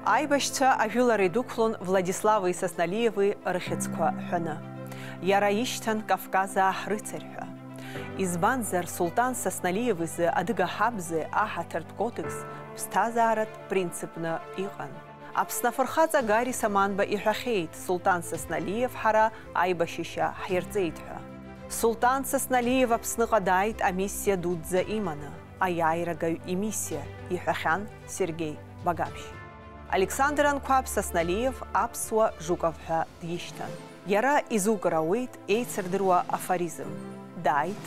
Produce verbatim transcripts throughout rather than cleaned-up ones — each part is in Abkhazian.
Аибашьцәа ажәылара идәықәлон Владислави Сасналиеви рыхьӡқәа ҳәаны. Иара ишьҭан Кавказаа ҳрыцарь ҳәа. Избанзар, Султан Сасналиев изы адыга ҳабзи аҳаҭыртә кодекс ԥсҭазааратә принципны иҟан. Аԥсны афырхаҵа Гари Саманба иҳәахьеит, Султан Сасналиев ҳара аибашьышьа ҳирҵеит ҳәа. Султан Сасналиев Аԥсныҟа дааит амиссиа дуӡӡа иманы, аиааирагаҩ имиссиа, иҳәахьан Сергеи Багаԥшь. Александр Анқәаб Сасналиев аԥсуа Жуков ҳәа дишьҭан. Иара изукыр ауеит еицырдыруа афоризм: дааит,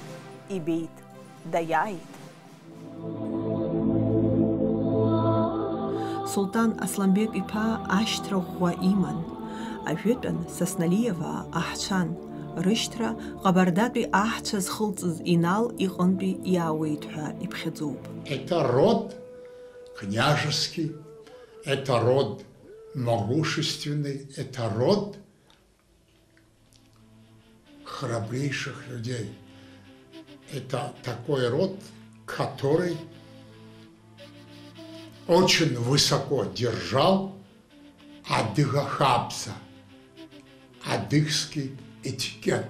ибеит, даиааит. Султан Асланбек-иԥа ашьҭра ӷәӷәа иман. Ажәытәан Сасналиеваа аҳцәан, рышьҭра Ҟабардатәи аҳцәа зхылҵыз Инал иҟынтәи иаауеит ҳәа иԥхьаӡоуп. Это род княжеский, это род могущественный, это род храбрейших людей. Это такой род, который очень высоко держал адыга хабза, адыгский этикет.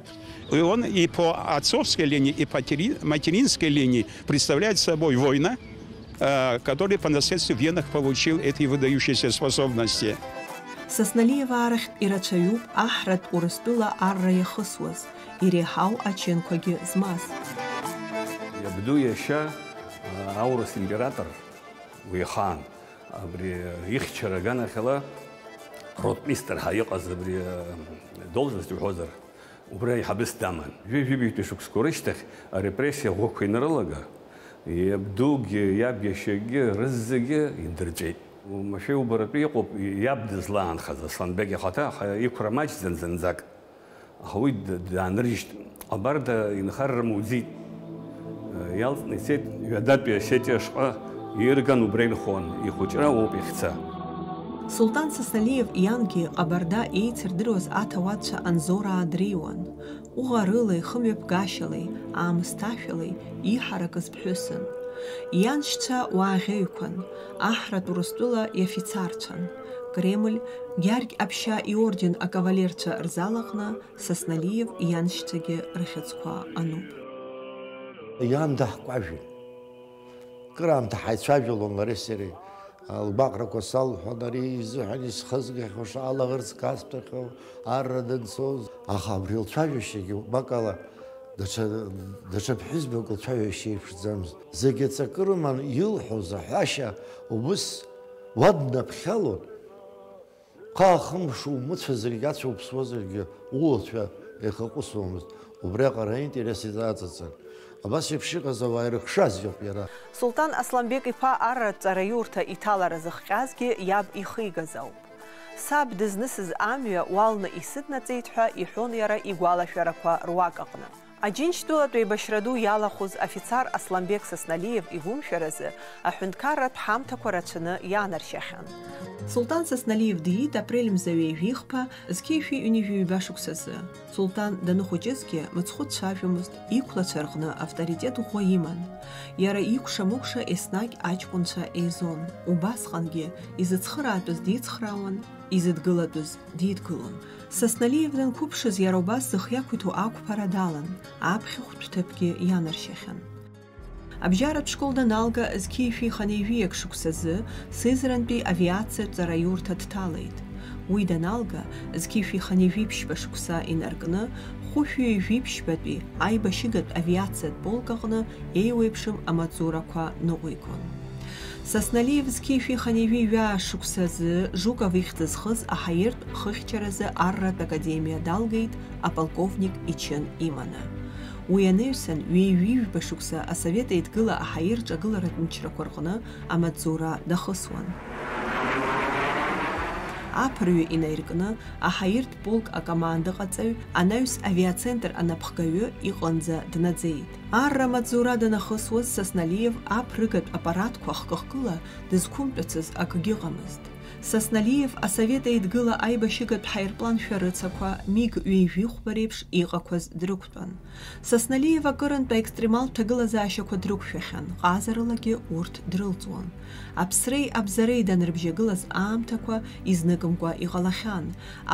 И он и по отцовской линии, и по тери-, материнской линии представляет собой воина, э, который по наследству в генах получил эти выдающиеся способности. Сасналиеваа рахьтә ирацәаҩуп аҳратә Урыстәыла арра иахысуаз, иреиҳау ачынқәагьы змаз. Иабду иашьа, а, аурыс император уи ихаан, абри ихьчара аганахьала ротмистр ҳәа иҟаз абри, а, должность уҳәозар, убра аиҳабыс даман. Жәи-, жәибжьтәи шықәсқәа рышьҭахь арепрессиа ӷәӷәақәа инарылага, иабдугьы, иаб иашьагьы, рызегьы индырҵәеит. Уамашәа иубаратәы иҟоуп иаб дызлаанхаз, Асланбег ихаҭа, аха иқәра маҷӡан зынӡак. Аха уи д-, даанрыжьт. Ҟабарда инхара рымуӡеит. Иалҵны ицеит, ҩадатәи Осетиа ашҟа ирган убра инхон, ихәыҷра уоуп иахьца. Султан Сасналиев иангьы Ҟабарда еицырдыруаз аҭауадцәа Анзораа дреиуан. Ҟәыӷарылеи, хымҩаԥгашьалеи, аамысҭашәалеи иҳаракыз ԥҳәысын. Ианшьцәа уааӷьаҩқәан, аҳратә Урыстәыла иофицарцәан. Кремль, Гьаргь Аԥшьа иорден акавалерцәа рзал аҟны Сасналиев ианшьцәагьы рыхьӡқәа ануп. Иан даҳкәажәын. Кыраамҭа ҳаицәажәалон лареи сареи. Лгәаҟрақәа салҳәон, ари изыҳәан исхызгахьоу, шаалаӷырӡ касҭәахьоу, арра данцоз. Аха абри лцәажәашьагьы, убакала, даҽа, даҽа ԥҳәызбак лцәажәашьа еиԥшӡамызт. Зегьы аҵакы рыман, илҳәоз аҳәашьа убыс уаднаԥхьалон. Хаа-хымш умыцәазаргьы, ацәа уԥсуазаргьы, улацәа еихаҟәысуамызт. Убриаҟара аинтерес иҵаҵаҵан. Абас еиԥш иҟаз ауаа ирыхшаз иоуп иара. Султан Асланбек-иԥа арратә ҵараиурҭа иҭалара зыхҟьазгьы иаб ихигаз ауп. Саб дызнысыз амҩа уалны исыднаҵеит ҳәа иҳәон иара игәалашәарақәа руак аҟны. Аџьынџьтәылатә еибашьра ду иалахәыз афицар Асланбек Сасналиев игәымшәаразы аҳәынҭқарратә ҳамҭақәа рацәаны иаанаршьахьан. Султан Сасналиев диит апрель мза ҩажәихԥа зқьи шәи ҩынҩажәи ҩба шықәсазы. Султан даныхәыҷызгьы мыцхәы дцәажәомызт, иқәлацәа рҟны авторитет ӷәӷәа иман. Иара икәша-мыкәша еснагь аҷкәынцәа еизон. Убасҟангьы изыцхыраатәыз дицхраауан, изыдгылатәыз дидгылон. Сасналиев данқәыԥшыз, иара убас зых иақәиҭу ақәԥара далан, аԥхьахәтә ҭыԥгьы ианаршьахьан. Абжьаратә школ даналга, зқьи шәи хынҩажәи акы шықәсазы Сызрантәи авиациатә ҵараиурҭа дҭалеит. Уи даналга, зқьи шәи хынҩажәи ԥшьба шықәса инаркны, хәышәи ҩажәи ԥшьбатәи аибашьыгатә авиациатә полк аҟны еиуеиԥшым амаҵзурақәа ныҟәигон. Сасналиев зқьи шәи хынҩажәи жәаа шықәсазы Жуков ихьӡ зхыз аҳаиртә хыхьчаразы арратә академиа далгеит аполковник ичын иманы. Уи анаҩсан, ҩеижәижәба шықәса Асовет Еидгыла аҳаиртә ҿагыларатә мчрақәа рҟны амаҵзура дахысуан. Аԥырҩы инаиркны, аҳаиртә полк акомандаҟаҵаҩ, анаҩс авиацентр анапхгаҩы иҟынӡа днаӡеит. Арра амаҵзура данахысуаз, Сасналиев аԥрыгатә аппаратқәа хкы-хкыла дызқәымтәацыз акгьы ыҟамызт. Сасналиев Асовет Еидгыла аибашьыгатә ҳаирплан шәарыцақәа, миг ҩажәихәба реиԥш иҟақәаз дрықәтәан. Сасналиев акырынтә аекстремалтә ҭагылазаашьақәа дрықәшәахьан, ҟазарылагьы урҭ дрылҵуан. Аԥсреи абзареи данрыбжьагылаз аамҭақәа изныкымкәа иҟалахьан,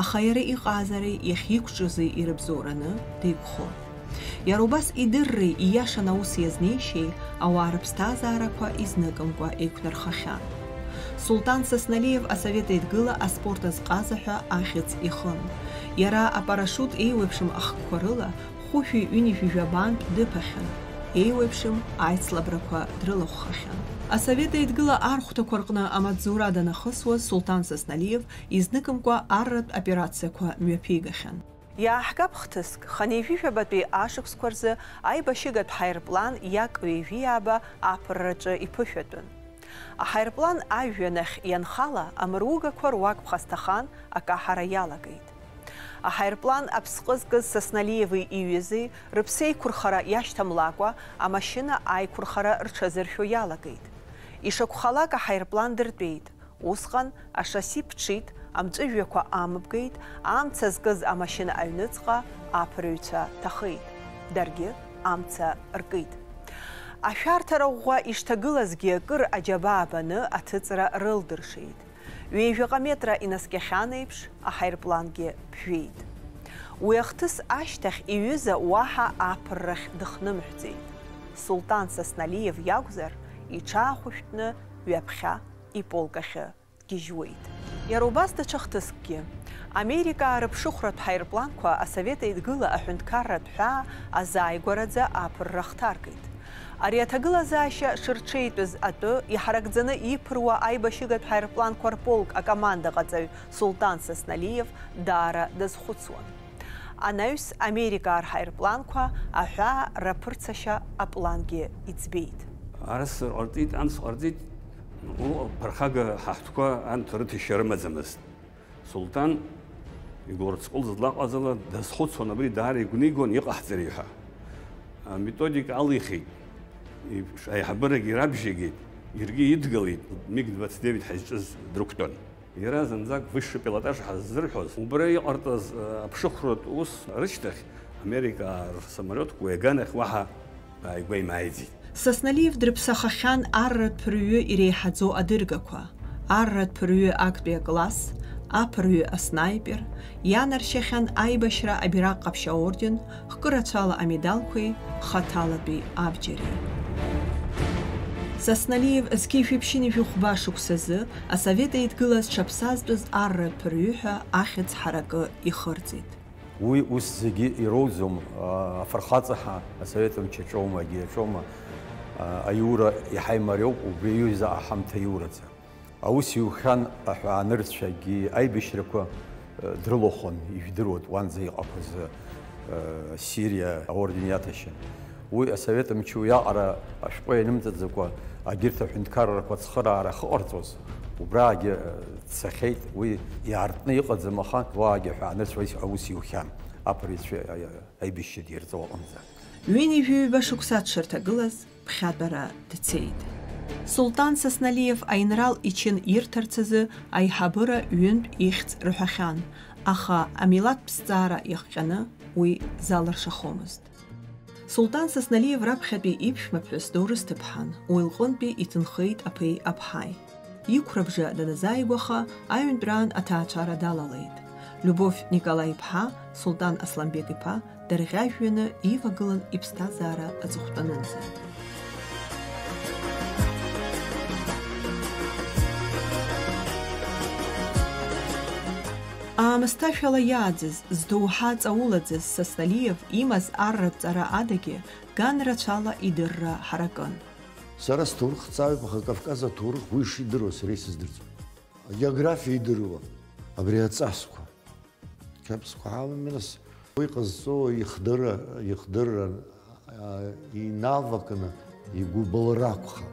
аха иара иҟазареи иахьиқәҿиози ирыбзоураны деиқәхон. Иара убас идырреи ииашан аус иазнеишьеи ауаа рыԥсҭазаарақәа изныкымкәа еиқәнархахьан. Султан Сасналиев Асовет Еидгыла аспорт азҟаза ҳәа ахьӡ ихын. Иара апарашиут еиуеиԥшым ахкқәа рыла хәышәи ҩынҩажәи жәабантә дыԥахьан, еиуеиԥшым аицлабрақәа дрылахәхахьан. Асовет Еидгыла архәҭақәа рҟны амаҵзура данахысуаз Султан Сасналиев изныкымкәа арратә операциақәа мҩаԥигахьан. Иааҳгап хҭыск, хынҩажәи жәабатәи ашықәсқәа рзы аибашьыгатә ҳаирплан Як ҩажәи ааба аԥырраҿы иԥышәатәын. Аҳаирплан ажәҩан ахь ианхала, амыругақәа руак ԥхасҭахан, акаҳара иалагеит. Аҳаирплан аԥсҟы зкыз Сасналиеви иҩызеи рыԥсеиқәырхара иашьҭамлакәа, амашьына аиқәырхара рҽазыршәо иалагеит. Ишакәхалак аҳаирплан дыртәеит. Усҟан ашасси ԥҽит, амҵәыжәҩақәа амыбгеит, амца зкыз амашьына аҩныҵҟа аԥырҩцәа ҭахеит. Даргьы амца ркит. Ашәарҭара ӷәӷәа ишҭагылазгьы акыр аџьабаа баны аҭыҵра рылдыршеит. Ҩажәаҟа метра инаскьахьан еиԥш, аҳаирплангьы ԥжәеит. Уи ахҭыс ашьҭахь иҩыза уаҳа аԥыррахь дыхнымҳәӡеит. Султан Сасналиев иакәзар, иҽаахәышәтәны ҩаԥхьа иполк ахьы дгьежьуеит. Иара убас даҽа хҭыскгьы. Америкаа рыԥшыхәратә ҳаирпланқәа Асовет Еидгыла аҳәынҭқарратә ҳәаа азааигәараӡа аԥырра хҭаркит. Ари аҭагылазаашьа шырҽеитәыз атәы иҳаракӡаны иԥыруа аибашьыгатә ҳаирпланқәа рполк акомандаҟаҵаҩ Султан Сасналиев даара дазхәыцуан. Анаҩс Америкаа рҳаирпланқәа аҳәаа раԥырцашьа аплангьы иӡбеит. Арс ҟарҵеит, анс ҟарҵеит, ну, ԥырхага ҳаҳҭқәа анҭ рыҭашьа рымаӡамызт. Султан игәырҵҟәыл злаҟазала дазхәыцуан, абри даара игәнигон иҟаҳҵари ҳәа. Аметодика алихит, аиҳабырагьы рабжьагеит, иаргьы идгылеит, миг двадцать девять ҳазҿыз дрықәтәан. Иара зынӡак высший пилотаж ҳаззырҳәоз, убра иҟарҵаз, э, аԥшыхәратә ус рышьҭахь, Америка рсамолиотқәа уи аганахь уаҳа ааигәа имааиӡеит. Сасналиев дрыԥсахахьан арратә ԥырҩы иреиҳаӡоу адыргақәа, арратә ԥырҩы актәи акласс, аԥырҩы аснаипер, ианаршьахьан аибашьра абираҟ ҟаԥшь аорден, хкы рацәала амедалқәеи хаҭалатәи абџьари. Сасналиев зқьи жәиԥшьыни жәохәба шықәсазы Асовет Еидгыла зҽаԥсазтәыз арратә ԥырҩы ҳәа ахьӡ ҳаракы ихырҵеит. Уи ус зегьы ироуӡом, а, афырхаҵа ҳа, асовет мчы аҿоума, егьи аҿоума, а, аиура иаҳа имариоуп, убри аҩыза аҳамҭа аиураӡа. Аус иухьан аҳәаанырцәагьы аибашьрақәа, э, дрылахәын, ижәдыруеит, уанӡа иҟақәаз, э, Сириа аорден иаҭашьан. Уи асовет мчы уиаҟара ашәҟәы ианымҵаӡакәа, агьырҭ аҳәынҭқаррақәа ацхыраара ахьыҟарҵоз, убраагьы, э, дцахьеит, уи иаартны иҟаӡам, аха уаагьы аҳәаанырцә аус иухьан, аԥырҩцәа, э, аибашьцәа дирҵо аҟынӡа. Ҩынҩажәи ҩба шықәса дшырҭагылаз, ԥхьатәара дцеит. Султан Сасналиев аинрал ичын ирҭарц азы аиҳабыра ҩынтә ихьӡ рҳәахьан, аха амилаҭтә ҭҵаара иахҟьаны уи залыршахомызт. Султан Сасналиев раԥхьатәи иԥшәмаԥҳәыс доурыс ҭыԥҳан, уи лҟынтәи иҭынхеит аԥеи аԥҳаи. Иқәрабжа даназааигәаха, аҩынтәраан аҭаацәара далалеит. Любовь Николаи-иԥҳа, Султан Асланбек-иԥа, дарӷьажәҩаны ивагылан иԥсҭазаара аҵыхәтәанынӡа. Аамысҭашәала иааӡаз, здоуҳа ҵаулаӡаз Сасналиев имаз арратә ҵара адагьы, ган рацәала идырра ҳаракын. Сара сҭоурыхҭҵааҩуп, аха Кавказ аҭоурых уи шидыруа сара исыздырӡом. Агеографиа идыруа абри аҵасқәа. Қьабзқәа ҳамам, нас уи ҟазҵо ихдырра, ихдырра, а, инавакны игәыбылра акәхап.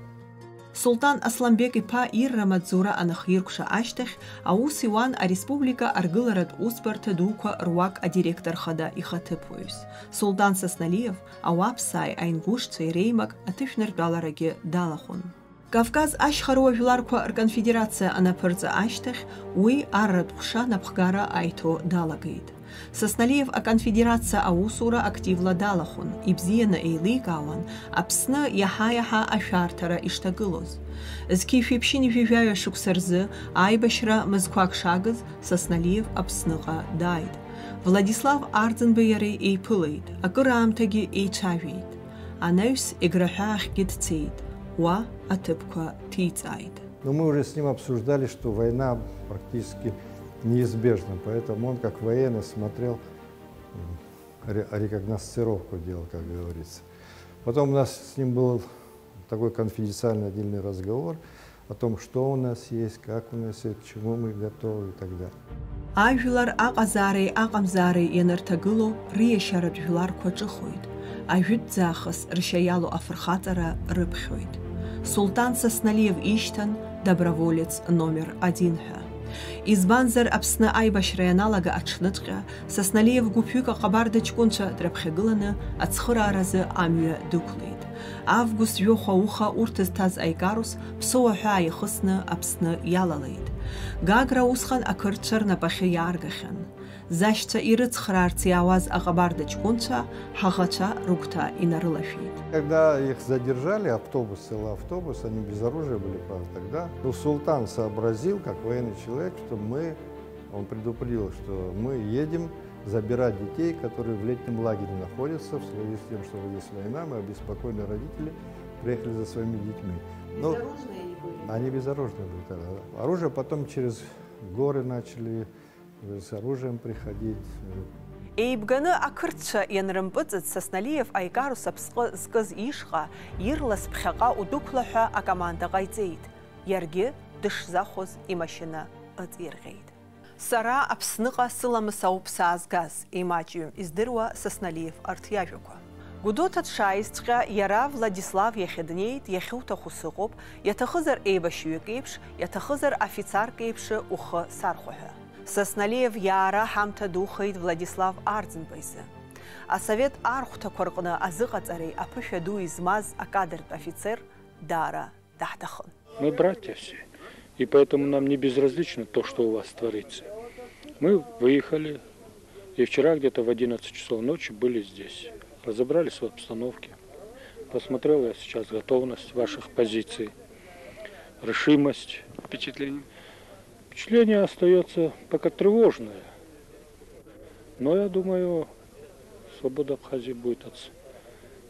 Султан Асланбек-иԥа ирра амаҵзура анахиркәша ашьҭахь, аус иуан ареспублика аргыларатә усбарҭа дуқәа руак адиректор хада ихаҭыԥуаҩс. Султан Сасналиев ауаԥсааи аингәышцәеи реимак аҭышәныртәаларагьы далахәын. Кавказ ашьхарыуа жәларқәа рконфедерациа анаԥырҵа ашьҭахь, уи арратә ҟәша напхгара аиҭо далагеит. Сасналиев аконфедерациа аусура активла далахәын, ибзианы еиликаауан Аԥсны иаҳа-иаҳа ашәарҭара ишҭагылоз. Зқьи шәиԥшьыни жәаҩа шықәса рзы аибашьра мызқәак шагыз Сасналиев Аԥсныҟа дааит. Владислав Арӡынбеи иареи еиԥылеит, акыраамҭагьы еицәажәеит. Анаҩс Еграҳәаахьгьы дцеит, уа аҭыԥқәа ҭиҵааит. Но мы уже с ним обсуждали, что война практически неизбежна, поэтому он как военный смотрел, м, ре-, рекогносцировку делал, как говорится. Потом у нас с ним был такой конфиденциальный отдельный разговор о том, что у нас есть, как у нас есть, к чему мы готовы и так далее. Ажәлар аҟазаареи аҟамзаареи ианырҭагылоу, риашьаратә жәларқәа ҿыхоит, ажәытәӡаахыс ршьа иалоу афырхаҵара рыԥхьоит. Султан Сасналиев ишьҭан доброволец номер один ҳәа. Избанзар, Аԥсны аибашьра ианалага аҽныҵәҟьа, Сасналиев гәыԥҩык аҟабарда ҷкәынцәа дрыԥхьагыланы ацхырааразы амҩа дықәлеит. Август жәохә ауха урҭ зҭаз аикарус Ԥсоу аҳәаа ихысны Аԥсны иалалеит. Гагра усҟан ақырҭцәа рнапахьы иааргахьан. Зашьцәа ирыцхраарц иаауаз аҟабарда ҷкәынцәа ҳаӷацәа рыгәҭа инарылашәеит. Когда их задержали, автобус, целый автобус, они без оружия были, правда, тогда. Но султан сообразил, как военный человек, что мы, он предупредил, что мы едем забирать детей, которые в летнем лагере находятся, в связи с тем, что здесь война, мы обеспокоены, родители приехали за своими детьми. Но безоружные они были? Они безоружные были тогда. Оружие потом через горы начали с оружием приходить. Еибганы ақырҭцәа ианрымпыҵыҵ, Сасналиев аикарус аԥсҟы зкыз ишҟа, ирлас ԥхьаҟа удәықәла ҳәа акоманда ҟаиҵеит. Иаргьы дышзахәоз имашьына ыҵирҟьеит. Сара Аԥсныҟа сыламыс ауп саазгаз, имаҷҩым издыруа Сасналиев арҭ иажәақәа. Гәдоуҭа дшааизҵәҟьа, иара Владислав иахьа днеит, иахьуҭаху сыҟоуп, иаҭахызар еибашьҩык еиԥш, иаҭахызар афицарк еиԥш ухы сархәа ҳәа. Сасналиев иаара ҳамҭа духеит Владислав Арӡынба изы. Асовет архәҭақәа рҟны азыҟаҵареи аԥышәа дуи змаз акадыртә афицер даара даҳҭахын. Мы братья все, и поэтому нам не безразлично то, что у вас творится. Мы выехали, и вчера где-то в одиннадцать часов ночи были здесь. Разобрались в обстановке. Посмотрел я сейчас готовность ваших позиций, решимость. Впечатление? Впечатление остается пока тревожное. Но я думаю, свобода Абхазии будет отс-,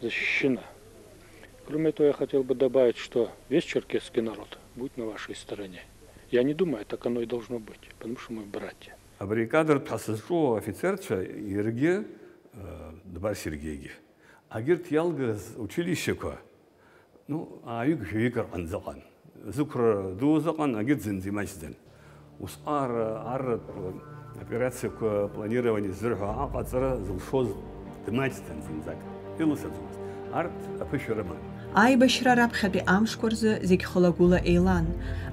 защищена. Кроме этого, я хотел бы добавить, что весь черкесский народ будет на вашей стороне. Я не думаю, так оно и должно быть, потому что мы братья. Абри акадыртә ҳәа сызҿу афицерцәа иаргьы, э, Дбар Сергеигьы. Агьырҭ иалгаз училищеқәа, ну, ааҩык-жәаҩык рҟынӡа ыҟан. Зықәра ду азыҟан, агьырҭ зынӡа имаҷӡан. Усҟан ар-, арратә операциақәа планирование зырҳәо аҟаҵара зылшоз дмаҷӡан зынӡак. Илысаӡомызт. Арҭ аԥышәа рыман. Аибашьра раԥхьатәи амшқәа рзы зегь хылагәыла еилан.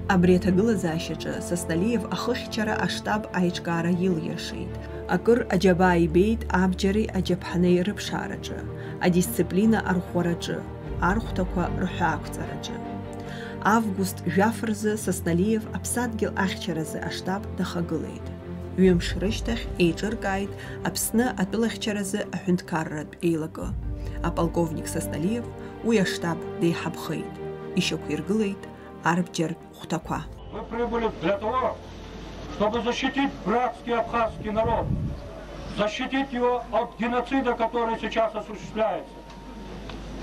Абри аҭагылазаашьаҿы Сасналиев ахыхьчара аштаб аиҿкаара илиршеит. Акыр аџьабаа ибеит абџьари аџьаԥҳани рыԥшаараҿы, адисциплина арӷәӷәараҿы, архәҭақәа рҳәаақәҵараҿы. Август жәаф рзы Сасналиев аԥсадгьыл ахьчаразы аштаб дахагылеит. Ҩымш рышьҭахь еиҿыркааит Аԥсны атәылахьчаразы аҳәынҭқарратә еилакы. Аполковник Сасналиев уи аштаб деиҳабхеит, ишьақәиргылеит арбџьартә хәҭақәа. Мы прибыли для того, чтобы защитить братский абхазский народ, защитить его от геноцида, который сейчас осуществляется.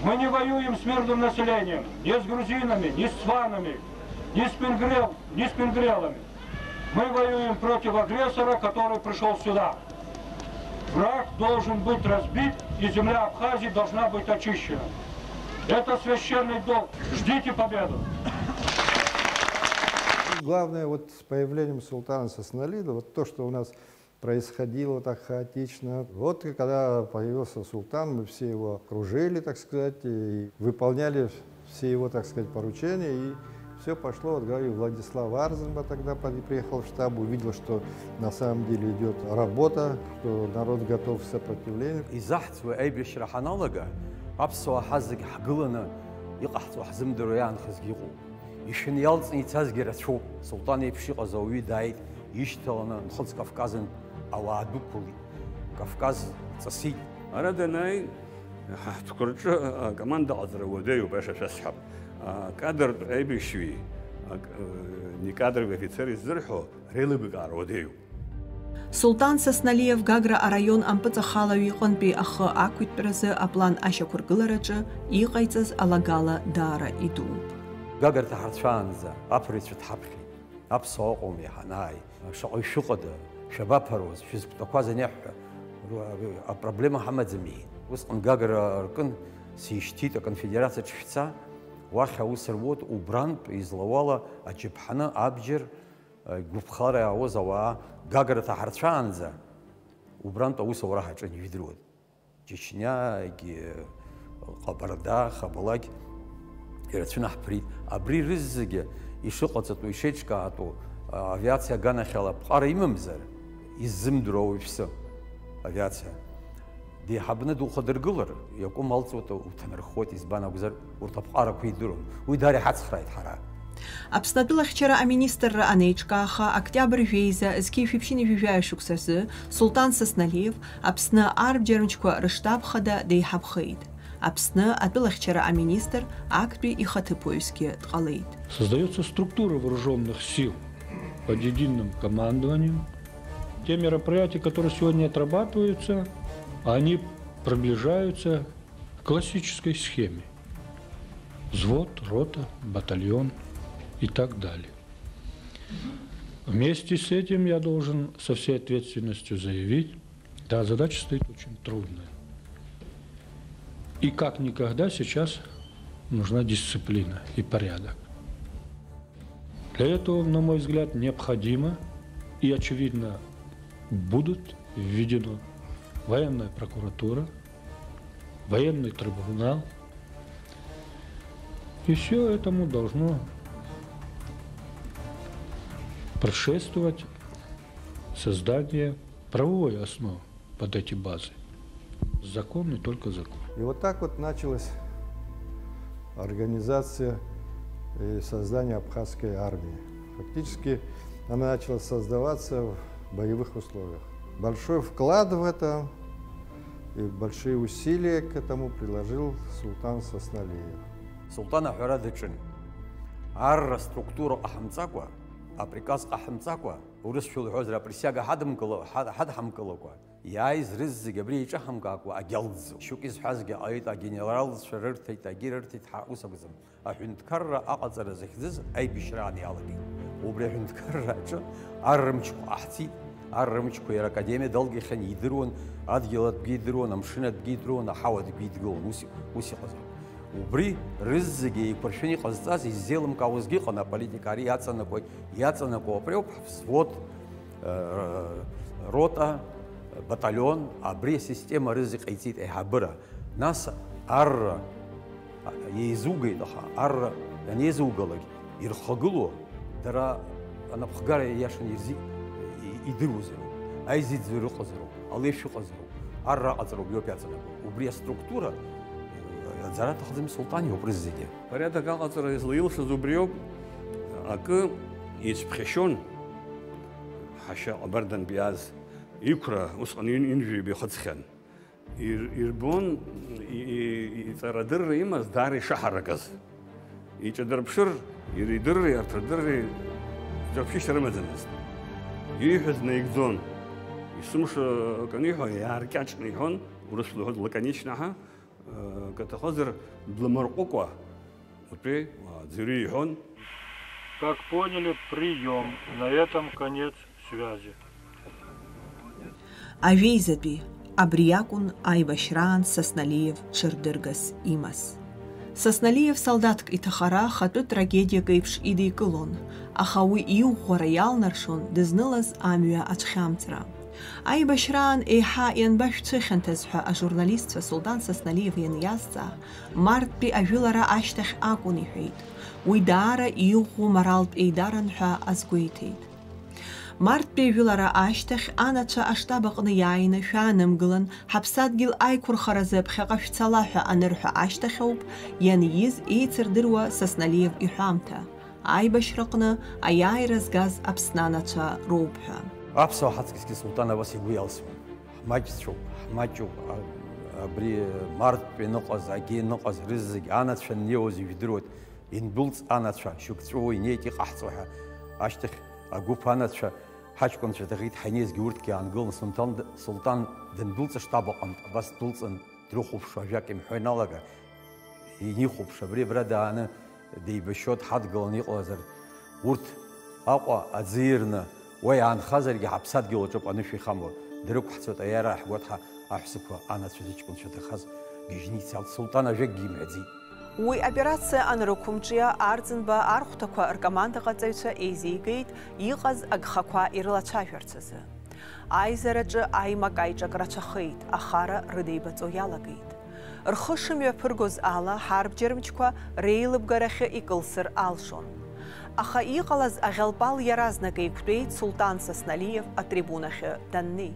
Мы не воюем с мирным населением, ни с грузинами, ни с ванами, ни с пингрел-, ни с пингрелами. Мы воюем против агрессора, который пришёл сюда. Враг должен быть разбит, и земля Абхазии должна быть очищена. Это священный долг. Ждите победу! Главное, вот с появлением султана Сасаналиева, вот то, что у нас происходило так хаотично. Вот и когда появился султан, мы все его окружили, так сказать, и выполняли все его, так сказать, поручения, и всё пошло. Вот, говорю, Владислав Арзенба тогда под-, приехал в штаб, увидел, что на самом деле идёт работа, что народ готов к сопротивлению. Изаҳӡуеи аибашьра ҳаналага, аԥсуаа ҳазегь ҳгыланы иҟаҳҵо ҳзымдыруа иаанхазгьы ыҟоуп. Ишәыниалҵны ицазгьы рацәоуп. Султан еиԥш иҟаз ауаҩы дааит, ишьҭаланы Нхыҵ Кавказынтә ауаа дәықәлеит. Кавказ ҵысит. Ара данааи, ҳаҳҭқәа рҿы акоманда аҟаҵара уадаҩуп, аиаша шәасҳәап. Акадыртә аибашьҩи, ак-, некадровый офицер иззырҳәо реилыбкаара уадаҩуп. Султан Сасналиев Гагра араион ампыҵахалаҩ иҟынтәи ахы ақәиҭтәразы аплан ашьақәыргылараҿы иҟаиҵаз алагала даара идууп. Гагра ҭаҳарцәаанӡа аԥырҩцәа дҳаԥхьеит. Аԥсуаа ыҟоума иҳанааи? Шаҟаҩ шәыҟада? Шәабаԥыруаз? Шәызқәтәақәаз аниаҳҳәа, ру-, апроблема ҳамаӡами? Усҟан Гагра ркын, сишьҭит аконфедерациаҿ шәца, уахь аус руот, убрантә излауала аџьаԥҳаны абџьар, гәыԥхара иаауаз ауаа Гагра ҭаҳарцәаанӡа убрантә аус аура ҳаҿын, ижәдыруан. Чечниагьы, Ҟабарда, Хабалагь ирацәаны ҳԥрит. Абри рызегьы ишыҟаҵатәу, ишеиҿкаатәу, а, авиациа аганахьала ԥҟара имамзар, иззымдыруа ауаҩԥсы авиациа деиҳабны духадыргылар, иакәым алҵуеит, уҭанархоит, избан акәзар, урҭ аԥҟарақәа идыруан. Уи даара иҳацхрааит ҳара. Аԥсны атәылахьчара аминистрра анеиҿкааха, октиабр жәеиза, зқьи жәшәи ԥшьынҩажәи жәаҩа шықәсазы Султан Сасналиев Аԥсны арбџьармчқәа рыштаб хада деиҳабхеит. Аԥсны атәылахьчара аминистр актәи ихаҭыԥуаҩсгьы дҟалеит. Создается структура вооружённых сил под единым командованием. Те мероприятия, которые сегодня отрабатываются, они приближаются к классической схеме. Взвод, рота, батальон и так далее. Вместе с этим я должен со всей ответственностью заявить, да, задача стоит очень трудная. И как никогда сейчас нужна дисциплина и порядок. Для этого, на мой взгляд, необходимо и, очевидно, будут введены военная прокуратура, военный трибунал. И всё этому должно предшествовать создание правовой основы под эти базы. Закон и только закон. И вот так вот началась организация и создание абхазской армии. Фактически она начала создаваться в боевых условиях. Большой вклад в это и большие усилия к этому приложил Султан Сасналиев. Султан аҳәара даҿын. Арра структура ҟаҳамҵакәа, априказ ҟаҳамҵакәа, урысшәа лҳәозар, априсиага ҳадымкыло-, ҳа-, ҳадҳамкылакәа, иааиз рызегь абри еиҿаҳамкаакәа агьалҵӡом. Шьоук изҳәазгьы ҟалеит, агенералцәа рырҭеит, агьи рырҭеит, ҳа, ус акәӡам. Аҳәынҭқарра аҟаҵара захьӡыз аибашьраан иалагеит. Убри аҳәынҭқарра аҿы аррымчқәа ҟаҳҵеит, аррымчқәа иара академиа далгахьан, идыруан, адгьыл атәгьы идыруан, амшын атәгьы идыруан, аҳауа атәгьы идгылон, ус, ус иҟазар. Убри рызегьы еиқәыршәаны иҟазҵаз иззеилымкаауазгьы ыҟан, аполитика ари иаҵанакуеит, иаҵанакуа абри ауп ҳвзвод, э, рота, баталион, абри асистема рызегь ҟаиҵеит аиҳабыра. Нас арра еизугеит, аха арра ианеизугалак, ирхагылоу дара анапхгара ииашаны ирзи-, и-, идыруазароуп, аизыӡырҩ ыҟазароуп, алеишәа ыҟазароуп, арра аҟаҵароуп иоуп иаҵанакуа. Убри аструктура, э, аӡара аҭахӡам, Султан иоуп рызегьы. Порядок аҟаҵара излаилшаз убриоуп, акы ицәԥхьашьон, ҳашьа Ҟабардантәи иааз, иқәра усҟан ин-, инжәаҩба ихыҵхьан. Ир-, ирбон, и-, и-, иҵарадырра имаз даара ишаҳаракыз. Иҿадырԥшыр, иара идырреи арҭ рдырреи ҿырԥшышьа рымаӡамызт. Ииҳәаз наигӡон. Есымша акы аниҳәа, иааркьаҿны иҳәон, урысшәа лҳәоит, лаконичноҳәа, акы аҭахозар, длымарҟәыкәа. Утәеи, а, аӡәырҩы иҳәон. Как поняли, приём. На этом конец связи. Ажәеизатәи, абри иакәын аибашьраан Сасналиев ҽырдыргас имаз. Сасналиев солдаҭк иҭахара хатәы трагедиак еиԥш идикылон, аха уи иӷәӷәара иалнаршон дызнылаз амҩа ацәхьамҵра. Аибашьраан еиҳа ианбашәцәыхьанҭаз ҳәа ажурналистцәа Султан Сасналиев ианиазҵаа, марттәи ажәылара ашьҭахь акәын иҳәеит. Уи даара иӷәӷәоу моралтә еидаран ҳәа азгәеиҭеит. Марттәи ажәылара ашьҭахь анацәа аштаб аҟны иааины шәаанымгылан, ҳаԥсадгьыл аиқәырхаразы ԥхьаҟа шәцала ҳәа анырҳәа ашьҭахь ауп ианиз еицырдыруа Сасналиев иҳәамҭа. Аибашьраҟны аиааира згаз Аԥсны анацәа роуп ҳәа. Аԥсуаа ҳаҵкысгьы Султан абас игәы иалсуан. Ҳмаҷцәоуп, ҳмаҷуп, а-, абри марттәи аныҟаз, агьи аныҟаз рызегь анацәа аннеиуаз ижәдыруеит, индәылҵ анацәа, шьоук ҵәыуо инеит иҟаҳҵо ҳәа, ашьҭахь агәыԥ анацәа ҳаҷкәынцәа даӷеит ҳаинеизгьы урҭгьы аангылан, Сулҭан д-, Султан дандәылҵ аштаб аҟынтә, абас ддәылҵын, дрыхәаԥшуа ажәак имҳәо иналага, инихәаԥш, абри абра дааны деибашьуа дҳадгыланы иҟалазар, урҭ Аҟәа аӡы ирны уа иаанхазаргьы ҳаԥсадгьыл аҿоуп анышә ихамло, дрықәҳҵоит аиааира ҳгәаҭҳа аҳәсақәа анацәа зыҷкәынцәа дырхаз гьежьны ицалт, Султан ажәакгьы имҳәаӡеит. Уи аоперациа анрықәымҿиа, Арӡынба архәҭақәа ркомандаҟаҵаҩцәа еизигеит иҟаз агхақәа ирылацәажәарц азы. Аизараҿы аимак-аиҿак рацәахеит, ахара рыдеибаҵо иалагеит. Рхы шымҩаԥыргоз ала, ҳарбџьармчқәа реилыбгарахьы икылсыр алшон. Аха иҟалаз аӷьалпал иаразнак еиқәтәеит Султан Сасналиев атрибунахьы даннеи.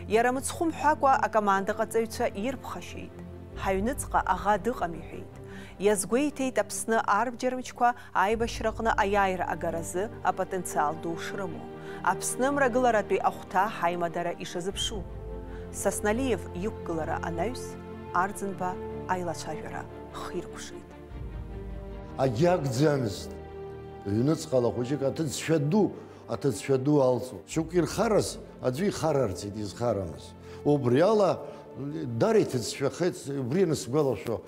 Иара мыцхәы мҳәакәа акомандаҟаҵаҩцәа ирԥхашьеит. Ҳаҩныҵҟа аӷа дыҟам, иҳәеит. Иазгәеиҭеит Аԥсны арбџьармчқәа аибашьраҟны аиааира агаразы апотенциал ду шрымоу. Аԥсны мрагыларатәи ахәҭа ҳаимадара ишазыԥшу. Сасналиев иқәгылара анаҩс, Арӡынба аилацәажәара хиркәшеит. Агьагӡамызт. Ҩныҵҟала хәыҷык аҭыӡшәа ду, аҭыӡшәа ду алҵуан. Шьоук ирхараз аӡәы ихарарцеит, изхарамыз. Убри ала дара иҭыӡшәахеит, убри анысгәалашәо,